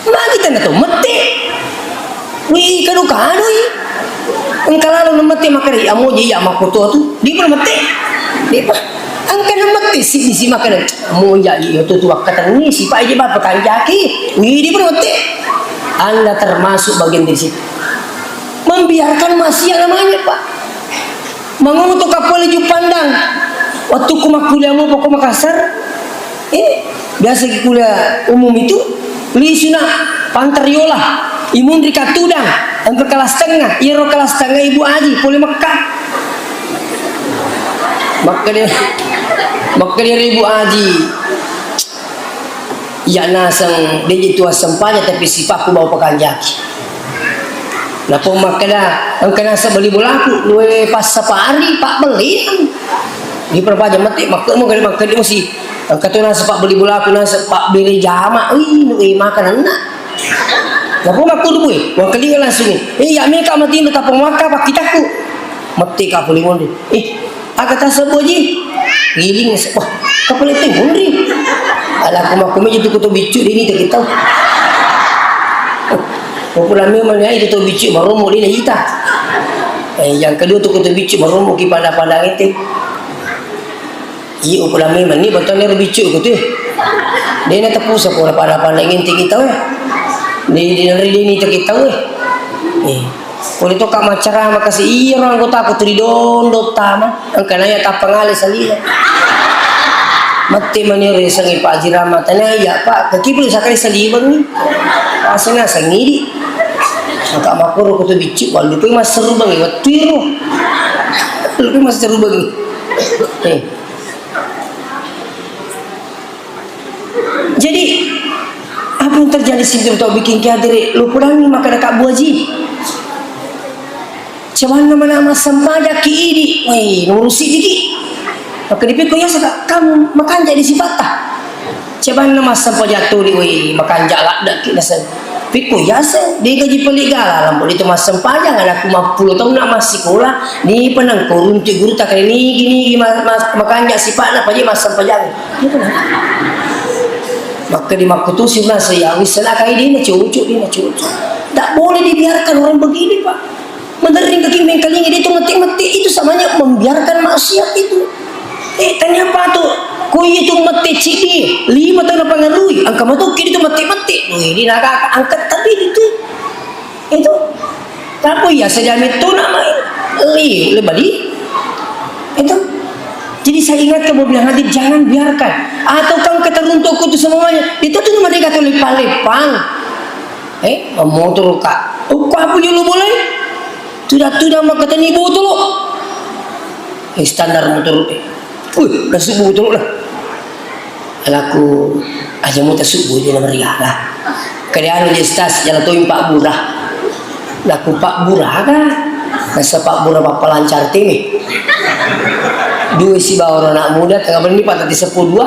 Magi tanda to mette. Wi kado-kado i. Engka lalo na mette makkeda, amoji iya makkoto tu. Di mana mette? Di pa. Engka na mette si, si makkeda. Amoja iya tu tu wakkatenni sipa je bapa kanjaki. Wi di mana mette? Anda termasuk bagian dari situ. Membiarkan maksiat namanya, Pak. Mangoto kapole Juppandang. Wattukku makkuliah mupa ko Makassar, eh, biasa ki kuliah umum itu, lisuna pantariola, imunri kattudang, engka kelas tengah, iyaro kelas tengah Ibu Aji, pole Mekka. Makkeda, makkeda Ibu Aji, iya naseng, de ji tu assempajang, tapi sipakku bau pakanjaki. Nappa makkeda, engka naseng beli bolaku, luwe passapari, pabbelliang. Di perpaja mate, makkemu kali makkedi musi. Engka tu naseng pabbeli bolaku, naseng pabbere jama. Ih, nu e makan anak. Napa makkudu bue? Wangkalinga langsung. Eh, ya meka mati tappa muakka pakkitaku. Mate ka pole monri. Eh, aga tasebbu ji? Giling se-, wah, kapale te monri. Ala ku makku meja tu kuto biccu dini tak kita. Ko pula memang ya itu to biccu maromo dini ita. Eh, yang kedua tu kuto biccu maromo ki pada-pada ente. Iya, upulami mani batang ero biccu ku tu. Dena tepusa ko pada-pada ngente kita we. Di, di, di, di, di kita we. Eh. Pole to ka maccarama kasi iya ro anggota ku tu di dondo tama. Engka naya tappa ngale saliweng. Mate mani ero yasengnge Pak Haji Rahmat. Tania iya, Pak, kaki pole sakali saliweng ni. Asena sengidi. Engka makkoro ku tu biccu, wallupai masserubangi wettu iro. Lupai masserubangi. Eh. Jadi, apa yang terjadi situ tau bikin ki hadere? Lo pulangi maka dekat Bu Haji. Cebanna mana massempajang ki idi. Weh, nurusi diki. Maka dipikko ya saka kamu makan jadi sipatta. Cebanna massempajang tuli, weh, makanja ladde ki naseng. Pikku yaseng, de gaji peli gala, lampu de tu massempajang, anakku mappulo taunna massikola, de penang ko runtu guru tak kali nigi, nigi ma-, ma-, makanja sipakna, paja massempajang. Maka di makkutusi naseng ya, wis, sena kai de na cocok, de na cocok. Tak boleh dibiarkan orang begini, Pak. Menderring kaki mengkalingi de tu mette-mette, itu samanya membiarkan maksiat itu. Eh, tania apa tu? Ko iya tu mette cidi, lima taung napangarui, engka matu ki itu mette-mette. Wih, di naga angkat tapi itu. Itu. Tapi ya sejam itu namai. Li, lebali. Itu. Jadi saya ingatkan, mau bilang hadir, jangan biarkan. Atau kau keteruntuk itu semuanya. Itu tu mereka tu lepang-lepang. Eh, motor ka. Ukku apa jolo boleh? Tuda-tuda makkatani botolo. Eh, standar motor, eh. Wih, nasubbu botolo lah. Laku, aja mau tasubbu je na meriah lah. Kade anu je stas, jala toing Pak Bura. Laku Pak Bura ka. Nasa Pak Bura pappalancar teme. Dua sibawa anak muda, tengah benih patah di sepuluh dua.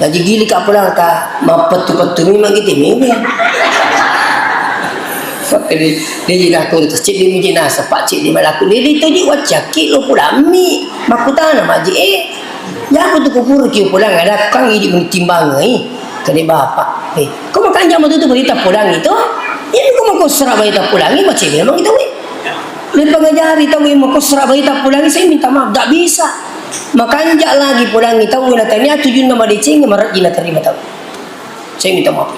Jaji gili ka pulang ka mappettu-pettu memang gitu memang. Jadi, dia jadi aku tu cek dia miji nasa, Pak, cek dia malaku. Dia itu ji wacaki lo pulammi. Makutana maji, eh. Ya aku tu kupur ki pulang ada kang idi mentimbang, eh. Kade bapak, eh. Kau makan jam tu berita pulang itu? Ya, kau mau kau serap berita pulang, eh, macam memang itu, eh. Dia pengajari tahu yang mau kau serap berita pulang, saya minta maaf, tak bisa. Makanja lagi pulangi tau na tania tujunna madeceng, marejji naterima tau. Saya minta maaf.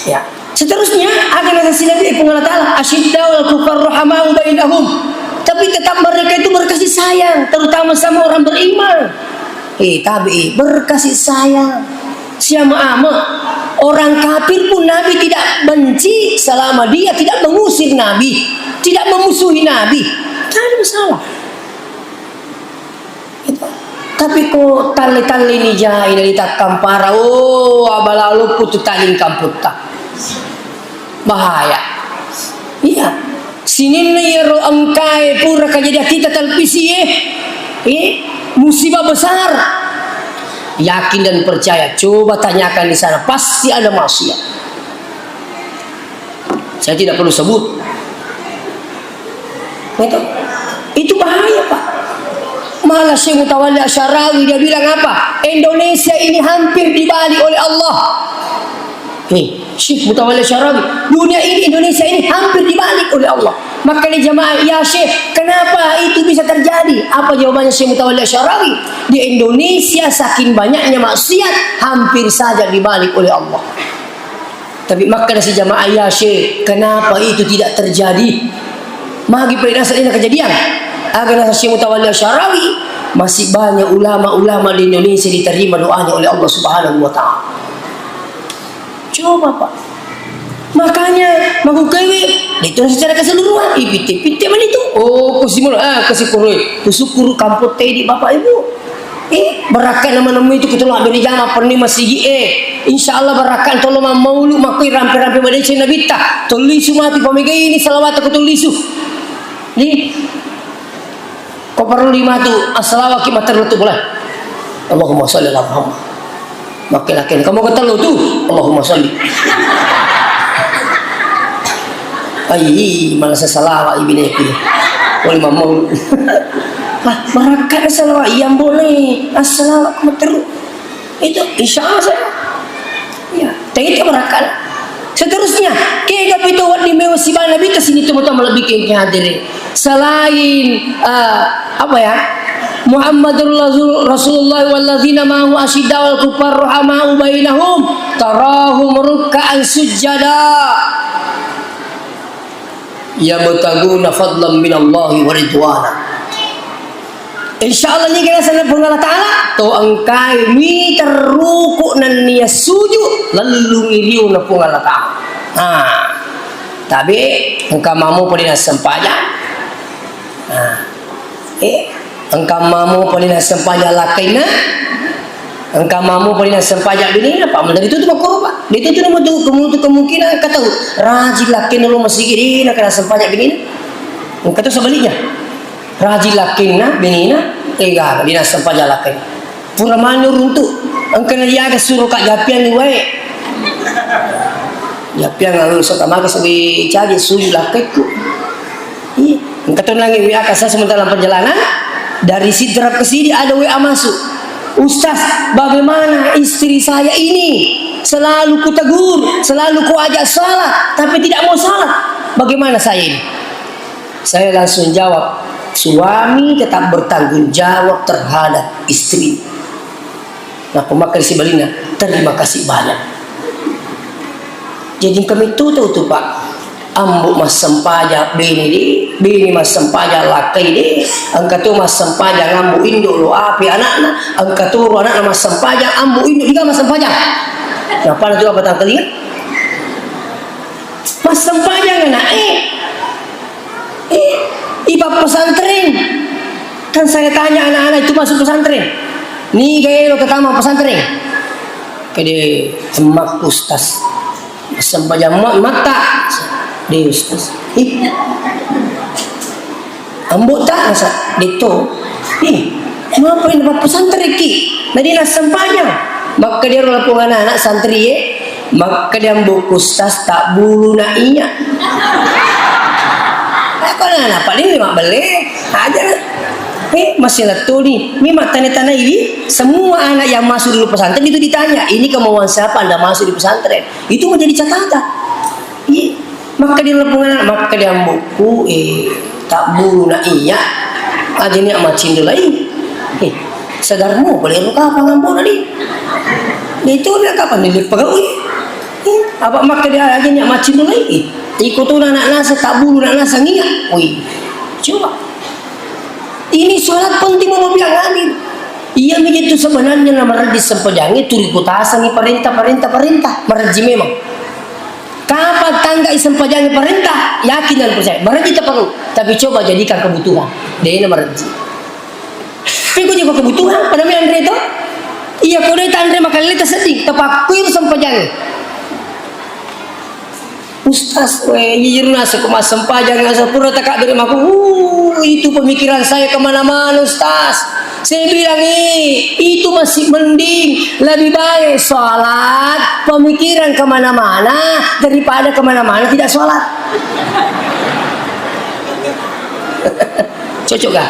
Ya. Seterusnya, aga nasasi Nabi, eh, Puang Allah Ta'ala, "Asyidda'ul kuffar rahamau bainahum." Tapi tetap mereka itu berkasih sayang, terutama sama orang beriman. Eh, tabi'i, berkasih sayang. Siapa ama? Orang kafir pun Nabi tidak benci selama dia tidak mengusir Nabi, tidak memusuhi Nabi. Tidak ada masalah. Tapi ko talle-talle ni jai dari takkampara, oh, abala loppo tu taling kamputta. Bahaya. Iya. Sininna iyaro engkae pura kejadian kita televisi, eh. Eh, musibah besar. Yakin dan percaya, coba tanyakan di sana, pasti ada maksiat. Saya tidak perlu sebut. Gitu. Itu bahaya, Pak. Malah Syekh Mutawalli Asy'arawi, dia bilang apa? Indonesia ini hampir dibalik oleh Allah. Nih, Syekh Mutawalli Asy'arawi, dunia ini, Indonesia ini hampir dibalik oleh Allah. Makanya jamaah, "Ya Syekh, kenapa itu bisa terjadi?" Apa jawabannya Syekh Mutawalli Asy'arawi? Di Indonesia saking banyaknya maksiat, hampir saja dibalik oleh Allah. Tapi makkeda si jamaah, "Ya Syekh, kenapa itu tidak terjadi?" Magi pada naseng dena kejadian. Aga naseng Syekh Mutawalli Asy'arawi, masih banyak ulama-ulama di Indonesia diterima doanya oleh Allah Subhanahu wa Ta'ala. Coba, Pak. Makanya, magukewe, itu secara keseluruhan, ipitte-pitte mani tu. Oh, kusimul, ah, kusikuru, kusyukuru kampung tadi Bapak Ibu. Eh, barakka nama-nama itu kutu labe ri jama pernah masigi, eh. Insya Allah barakka tolo mammaulu makkui rampe-rampe madeceng nabitta. Tollisu mati pamegai ini salawat aku tollisu. Nih. Ko parellu lima tu, assalawaki matteru tu boleh. Allahumma shalli ala Muhammad. Makke lakkainna. Kamu ketellu tu, Allahumma shalli. Ai, malah sesalawa ibineku. Boleh mamau. Ah, barakka sesalawa. Iya boleh. Assalawaki matteru. Itu insya Allah saya. Ya, tadi itu barakka. Seterusnya, kega pito wedding mewa sibana bita sini temu-temu lebih ke hadiri. Selain, eh, apa ya? Muhammadur Rasul-, Rasulullah walladzina ma'ahu asyidda'u 'alal kuffar rahama'u bainahum tarahum rukkaan sujjada. Yabtaguna fadlan minallahi wa ridwana. Insya Allah ni kena sana Puang Allah Ta'ala, to engkai mi terruku nennia suju lellung iriu na Puang Allah Ta'ala. Ah. Tapi engka mamu padi nassempajang. Ah. Eh, engka mamu padi nassempajang lakkainna. Engka mamu padi nassempajang binena, Pak. Mendari itu tu makkoro, Pak. Itu tu nama tu kemu-, tu kemungkinan engka tau rajin lakkainna lo masigi, de na kena sempajang binena. Engka tu sebaliknya. Rajin lakkainna binena, ega, de nassempajang lakkainna. Pura manu runtu. Engka na diaga suro ka japiang ni wae. Japiang anu sota maka sebi caji suju lakkaikku. Iya, engka to nangi W A ka saya sementara dalam perjalanan, dari Sidrap ke sini ada W A masuk. "Ustaz, bagaimana istri saya ini? Selalu kutegur, selalu kuajak salat, tapi tidak mau salat. Bagaimana saya ini?" Saya langsung jawab, "Suami tetap bertanggung jawab terhadap istri." Nappa makkeda sibalinna, "Terima kasih banyak." Jadi engka metto tau tu, Pak. Ambo massempajang bene de, bene massempajang lakkai de, engka to massempajang ambo indo lo ape anakna, engka to ro anakna massempajang ambo indo diga massempajang. Nappa tu apa tangkalinga? Massempajang anak e. Eh, ipappesantreng. Kan saya tanya anak-anak itu masuk pesantren. "Niga elo ketama pesantren?" Kede, "Emak, Ustaz." "Sempajang ma-, mata." "De, Ustaz." "Ih. Ambo ta?" "Asa." "De to." "Ih, mapa ini pappesantreki? Nadi nassempajang." Makkeda ro lapong anak-anak santri e. Makkeda ambo, "Ustaz, tak bulu na iya." Aku anak-anak paling lima bele aja. Eh, masih lettu ni. Mi mattane-tanaiwi, semua anak yang masuk dulu pesantren itu ditanya, "Ini kemauan siapa Anda masuk di pesantren?" Itu menjadi catatan. Iya. Makkeda lapong anak, makkeda amboku, eh, tak bulu na iya. Aja ni macindo lai. Eh, sadar mo, boleh ruka apa ngambo tadi? Itu dia kapan ni pegawai? Apa makkeda aja ni macindo lai? Iko tu anak nasa tak bulu, anak nasa ngiya. Wih, coba. Ini sholat penting mau biang hadir. Iya mi itu sebenarnya nama radis sempajangi turi kutasangi perintah, perintah, perintah. Marajji memang. Kapang tanggai sempajangi perintah, yakin dan percaya. Marajji tapang. Tapi coba jadikan kebutuhan. Dena marajji. Piko joko kebutuhan, pada mi anre to? Iya, ko de tanre makalle tasedding, tapakkuiro sempajangi. Ustaz, we, jujur naseng ko massempajang, asal pura takabbere mako, uh, itu pemikiran saya kemana-mana, Ustaz. Saya bilang, eh, itu masih mending, lebih baik sholat, pemikiran kemana-mana, daripada kemana-mana tidak sholat. Cocok gak?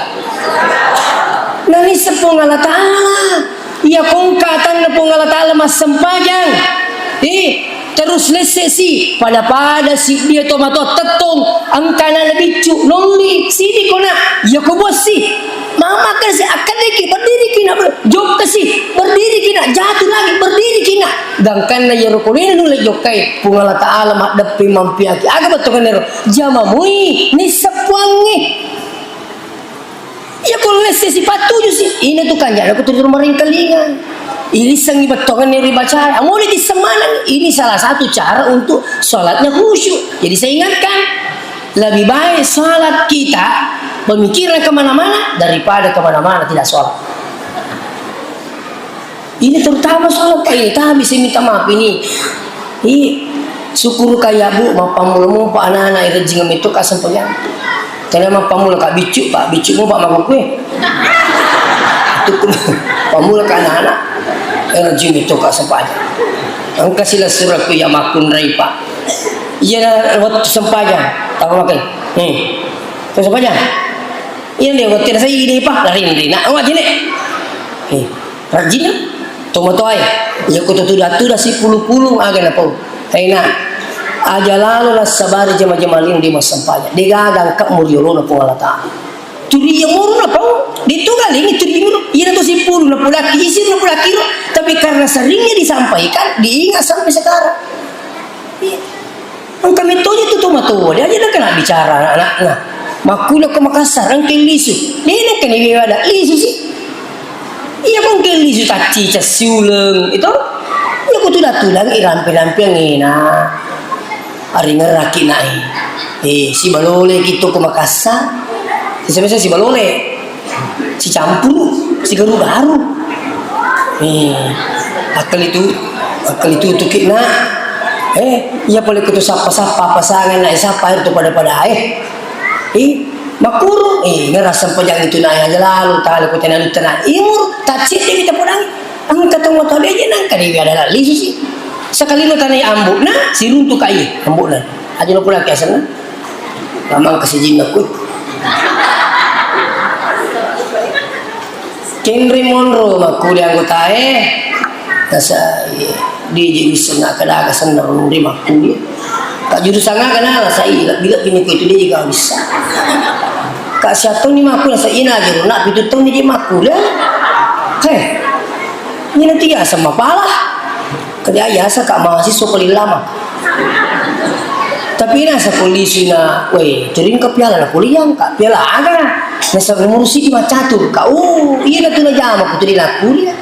Nani sepung Allah Ta'ala. Iya kongka atanna Puang Allah Ta'ala massempajang. Eh, terus lesse si, pada-pada si dia to mato tettong, engkana na biccu, nolli, sini kona, iya ko buassi. Mama kasi, akkedeki, berdiriki nak, ber-, jokkasi, berdiriki nak, jatuh lagi, berdiriki nak. Gangkanna iya rokolena nulle jokkai, Puang Allah Ta'ala maddeppe mampiaki. Aga bettukanna ro? Jamamui, nisseppuangngi. Iya, ko lesse sipattuju si, ini tu kanjana ku turu maringkalinga. Ilissengi bettonganna ribaca, amuli tissemanang. Ini salah satu cara untuk sholatnya khusyuk. Jadi saya ingatkan, lebih baik sholat kita pemikiran kemana-mana daripada kemana-mana tidak sholat. Ini terutama sholat, Pak, ini. Tapi saya minta maaf ini. Ih, syukur kaya, Bu, mappammula mopa anak-anak irejjing itu kasempajang. Tania mappamula ka biccu, Pak, biccu mo, Pak, makkukue. Tukku pammula ka anak-anak. Eh, rajin itu ka sempajang. Engka silessurekku iya makkunrai, Pak. Iya na wettu sempajang. Tahu makai. Nih. Terus sempajang. Iya nih wettu saya ini, Pak. Lari, lari. Nak, awak jenek. Nih. Rajinna tomatoae, iya ko tuda-tuda sipulu-pulu aga napau. Hei, Nak, aja lalo nassabari jama-jama lino di massempajang. Degaga engka muri yolona Puang Allah Ta'ala. Turi iya muru napau, detu galengi turi muru. Iya nato sipulu napulaki, isi napulaki ro. Tapi karena seringnya disampaikan, diingat sampai sekarang. Iya. Engka mettoja tu tomatoa, de aja nakana bicara anak-anakna. Makkuna ko Makassar, engka lisu. De nakana ada lisu sih. Iya ko engka lisu tacci, cessi uleng, itu. Iya ko tuda-tudang, irampe-rampeang ena. Ari ngeraki nae. Eh, sibalole kita ko Makassar. Biasa-biasa sibalole. Sicampuru, sigaru-garu. Eh, akali tu, akali tu tuki na. Eh, iya pole kutu sappa-sappa pasangan na, eh, sappa air tu pada-pada, eh. Eh, makuru, eh, ngerasa sempajang itu na aja lalu, tali kutena tena. Imur, tacit dia kita podang. Engka tong matoa de aja nangka dewi ada lisu sih. Sekali lo tanai ambu na, siruntu kai ambu na. Aja lo pulang kiasan na. Ramang kasijinna kui. Kenri monro makkuli anggotae, nasa, iya, diji wisseng akkadaga senna monri makkuli. Ka jurusan aga na, nasa, iya, lebbi-lebbi ni ko itu diji ga wisseng. Ka siattonni makkuli, nasa, ina jero, na pitu taunni je makkuli. Heh, ini nanti ya sama pala. Kerja ya, sa ka mahasiswa paling lama. Tapi nasa polisi na, weh, tering ke piala na kuliah, Kak. Piala aga? Nasa ngurusi di macatur, Kak. Oh, iya na tu na jama, aku tu di la kuliah.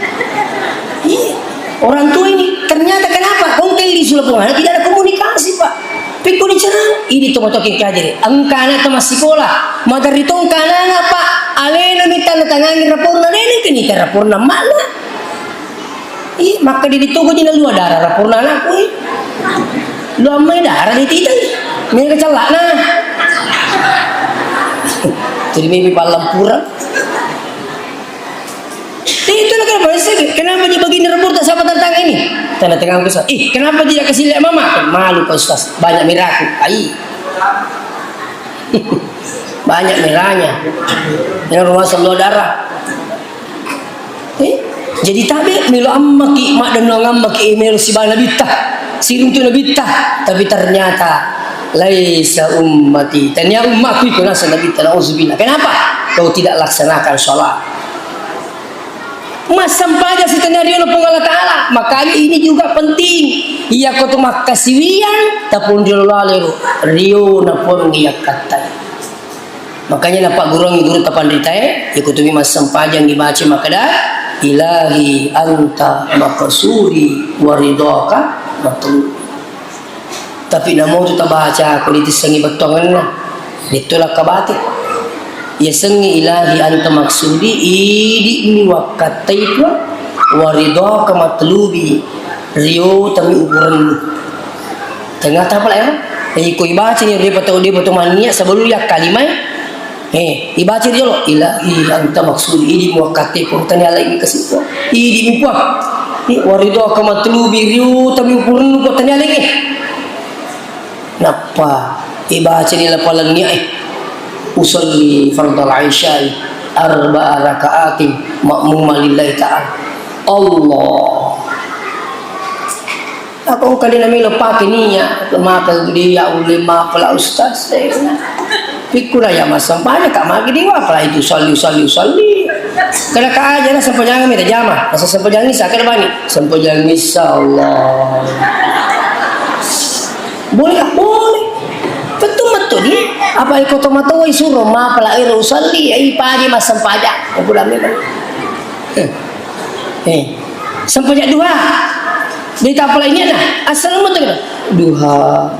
Iya. Orang tua ini, ternyata kenapa? Kau kayak di Sulapongan tidak ada komunikasi, Pak. Pikku dicerang, ini tu motokin kajari. Engka anak tu masih sekolah. Materi tu engka anak, Pak. Alena minta na tangangi raporna, alena ke ni raporna mana? Ih, makkeda ditoko ji nalua dara raporna anakku, eh. Lu ammai dara dititai. Mega cellakna. Jadi mimpi pallampura. Eh, itu lah kenapa sih? Kenapa dia begini rapor tak sama tentang ini? Tanda tangan besar. Ih, kenapa dia kasih lihat mama? Malu kau, Ustaz. Banyak merahku. Ai. Banyak merahnya. Yang rumah sebelah darah. Eh, jadi tabe melo ammaki, maddennuang ammaki, eh, melo sibana nabitta, siruntu nabitta, tapi ternyata laisa ummati, tania ummakku iko nasa nabitta, nauzubillah. Kenapa? Kau tidak laksanakan sholat. Massempajang sitania riona Puang Allah Ta'ala. Makanya ini juga penting. Iya ko tu makkasiwiang, tapun riolo lalero, riona Puang iya kattai. Makanya napagguruangngi guru tapanritae, iko tumi massempajang dibaca makkeda, "Ilahi anta maqsudi wa ridhaka matlubi." Tapi namo tu tabaca ko ditissengi bettuangenna, detto lakka bate. Yasengngi ilahi anta maqsudi, idi'mi wakkattai Puang, wa ridhaka matlubi, riotami ukurennu. Ternyata apa lah ya? Eh, iko ibaca ni, depa tau, depa tau mannia sebelum ya kalimai. Eh, ibaca jolo, ilahi anta maqsudi, idi muakkatte purtani ala ini kasih. Idi mupuang. Ni wa ridhaka matlubi, riutami ukurennu purtani ala ini. Nappa ibaca ni lapalan niat, eh. Usalli fardal isya'i arba'a raka'atin ma'muman lillahi ta'ala. Allah. Ako engka de namelo pake nia, maka dia ulle mapala ustaz, eh. Pikkura ya massempajang ka magi dia, apalagi usalli, usalli, usalli. Kada ka aja na sempajang mi tajama, rasa sempajang isa kada bani. Sempajang isa Allah. Boleh kah? Boleh. Betul, betul dia. Apa iko tomatoa isuro mapala ero usalli, ai padi massempajang. Aku dah memang. Eh. Eh. Sempajang duha. Dia tak apa lainnya dah. Asal betul. Duha.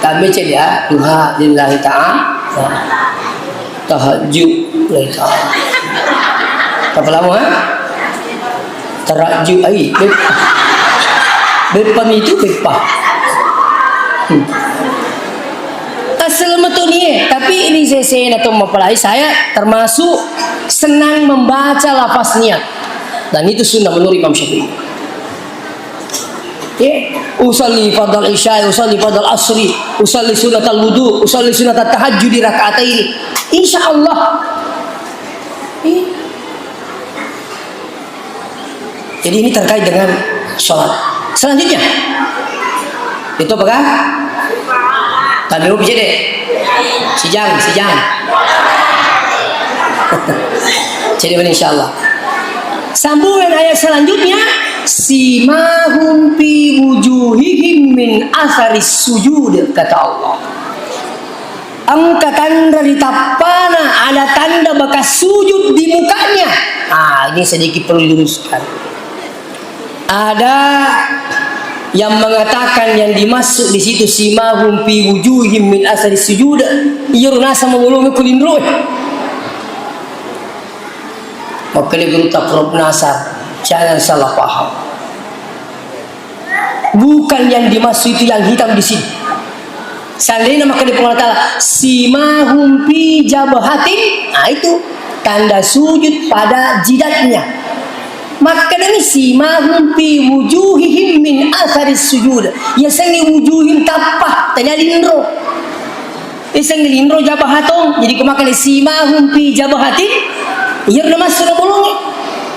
Kami cek ya, duha lillahi ta'ala. Tahajud lillahi ta'ala. Apa lama, ha? Taraju, ai, bep-, beppa mitu, beppa. Hmm. Tapi ini sesena to mapalai, saya termasuk senang membaca lafaz niat. Dan itu sunnah menurut Imam Syafi'i. Ya, usalli fardal isya, usalli fardal asri, usalli sunnatal wudu, usalli sunnatat tahajjud di rakaat ini. Insya Allah. Iya. Jadi ini terkait dengan sholat. Selanjutnya, itu apakah? Kami mau jadi. Sijang, sijang. Jadi, insya Allah. Sambungan ayat selanjutnya, simahum fi wujuhihim min asaris sujud, kata Allah. Engka tanra ri tappana, ada tanda bekas sujud di mukanya. Ah, ini sedikit perlu diluruskan. Ada yang mengatakan yang dimaksud di situ simahum fi wujuhim min asari sujud, iya nasang mabolongi ko linro. Makanya guru tak perlu nasar, jangan salah paham. Bukan yang dimaksud itu yang hitam di sini. Seandainya makkeda Puang Allah Ta'ala, "Simahum fi jabhatin," nah, itu tanda sujud pada jidatnya. Makkedami, "Simahum fi wujuhihim min asaris sujud." Yasengnge wujuhim tappa, tania linro. Iseng linro jabhatong. Jadi ko makkeda simahum fi jabhatin, iyaro namassu nabolongi.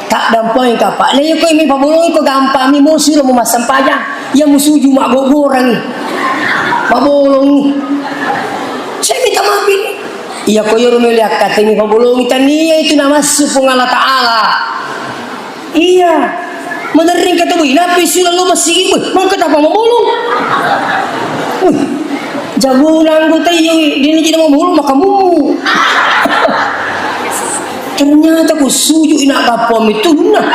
Taddampengeng kapang. Nah, iya ko mi pabolongi ko gampang mi, mo suro mo massempajang. Iya musuju maggogorangi. Mabolongi. Saya minta maaf ini. Iya ko iyaro meli akkatemi pabolongi, tania itu namassu Puang Allah Ta'ala. Iya. Maderring kata, "Wih, nappi sila lo masigi, wih, mangka tapa mabolong." Wih, jagona anggota iya, wih, dini jadi mabolong, maka mumu. Ternyata ku sujud ina kapang itu, nah.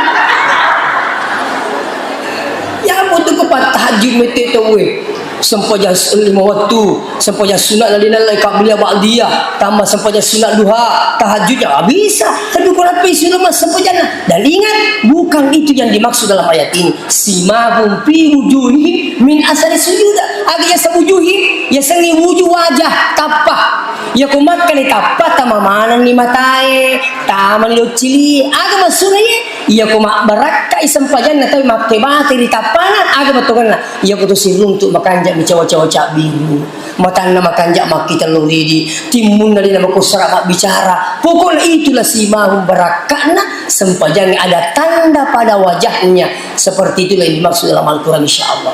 Ya, apa tu kepat tahajud mete tu, wih. Sempajang s-, lima waktu, sempajang sunat lali nalai qabliyah ba'diyah, tambah sempajang sunat duha, tahajud, ya bisa. Tapi ko nappi sila mas sempajanna. Dan ingat, bukan itu yang dimaksud dalam ayat ini. Simahum fi wujuhihim min asari sujud. Aga yaseng wujuhim, yasengnge wujuh wajah, tappa. Iya ko makkeda tappa, tama manenni matae, tamani doccili. Aga maksudna iye? Iya ko mabbarakkai sempajanna tau makke bate ri tappana, aga bettuanna? Iya ko tu siruntu makanja mi cawa-cawa cabbiru. Matanna makanja makkita lo ridi, timmunna dena makussara mabbicara. Pokokna itulah simahum barakka'na sempajangnge, ada tanda pada wajahnya. Seperti itulah yang dimaksud dalam Al-Quran, insya Allah.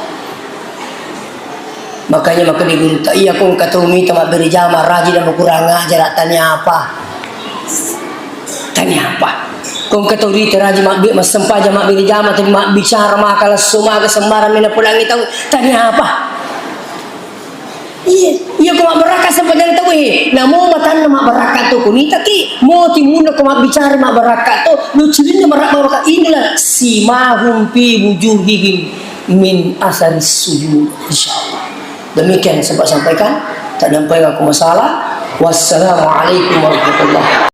Makanya makkeda gurutta, iya ko engka tau mita mabbere jama, rajin na makurang ajar, tania apa? Tania apa? Ko engka tau rita rajin mabbe-, massempajang, mabbere jama, tapi mabbicara maka lesso, maka sembarang mena podangi tau, tania apa? Iya, iya ko mabbarakka sempajang tau e. Namo matanna mabbarakka to ko nitaki, mo timmunna ko mabbicara mabbarakka to, lo cilinna marak-, mabbarakka, inilah simahum fi wujuhihim min asari sujud, insyaallah. Demikian yang sempat sampaikan, tak nampai aku masalah. Wassalamualaikum warahmatullahi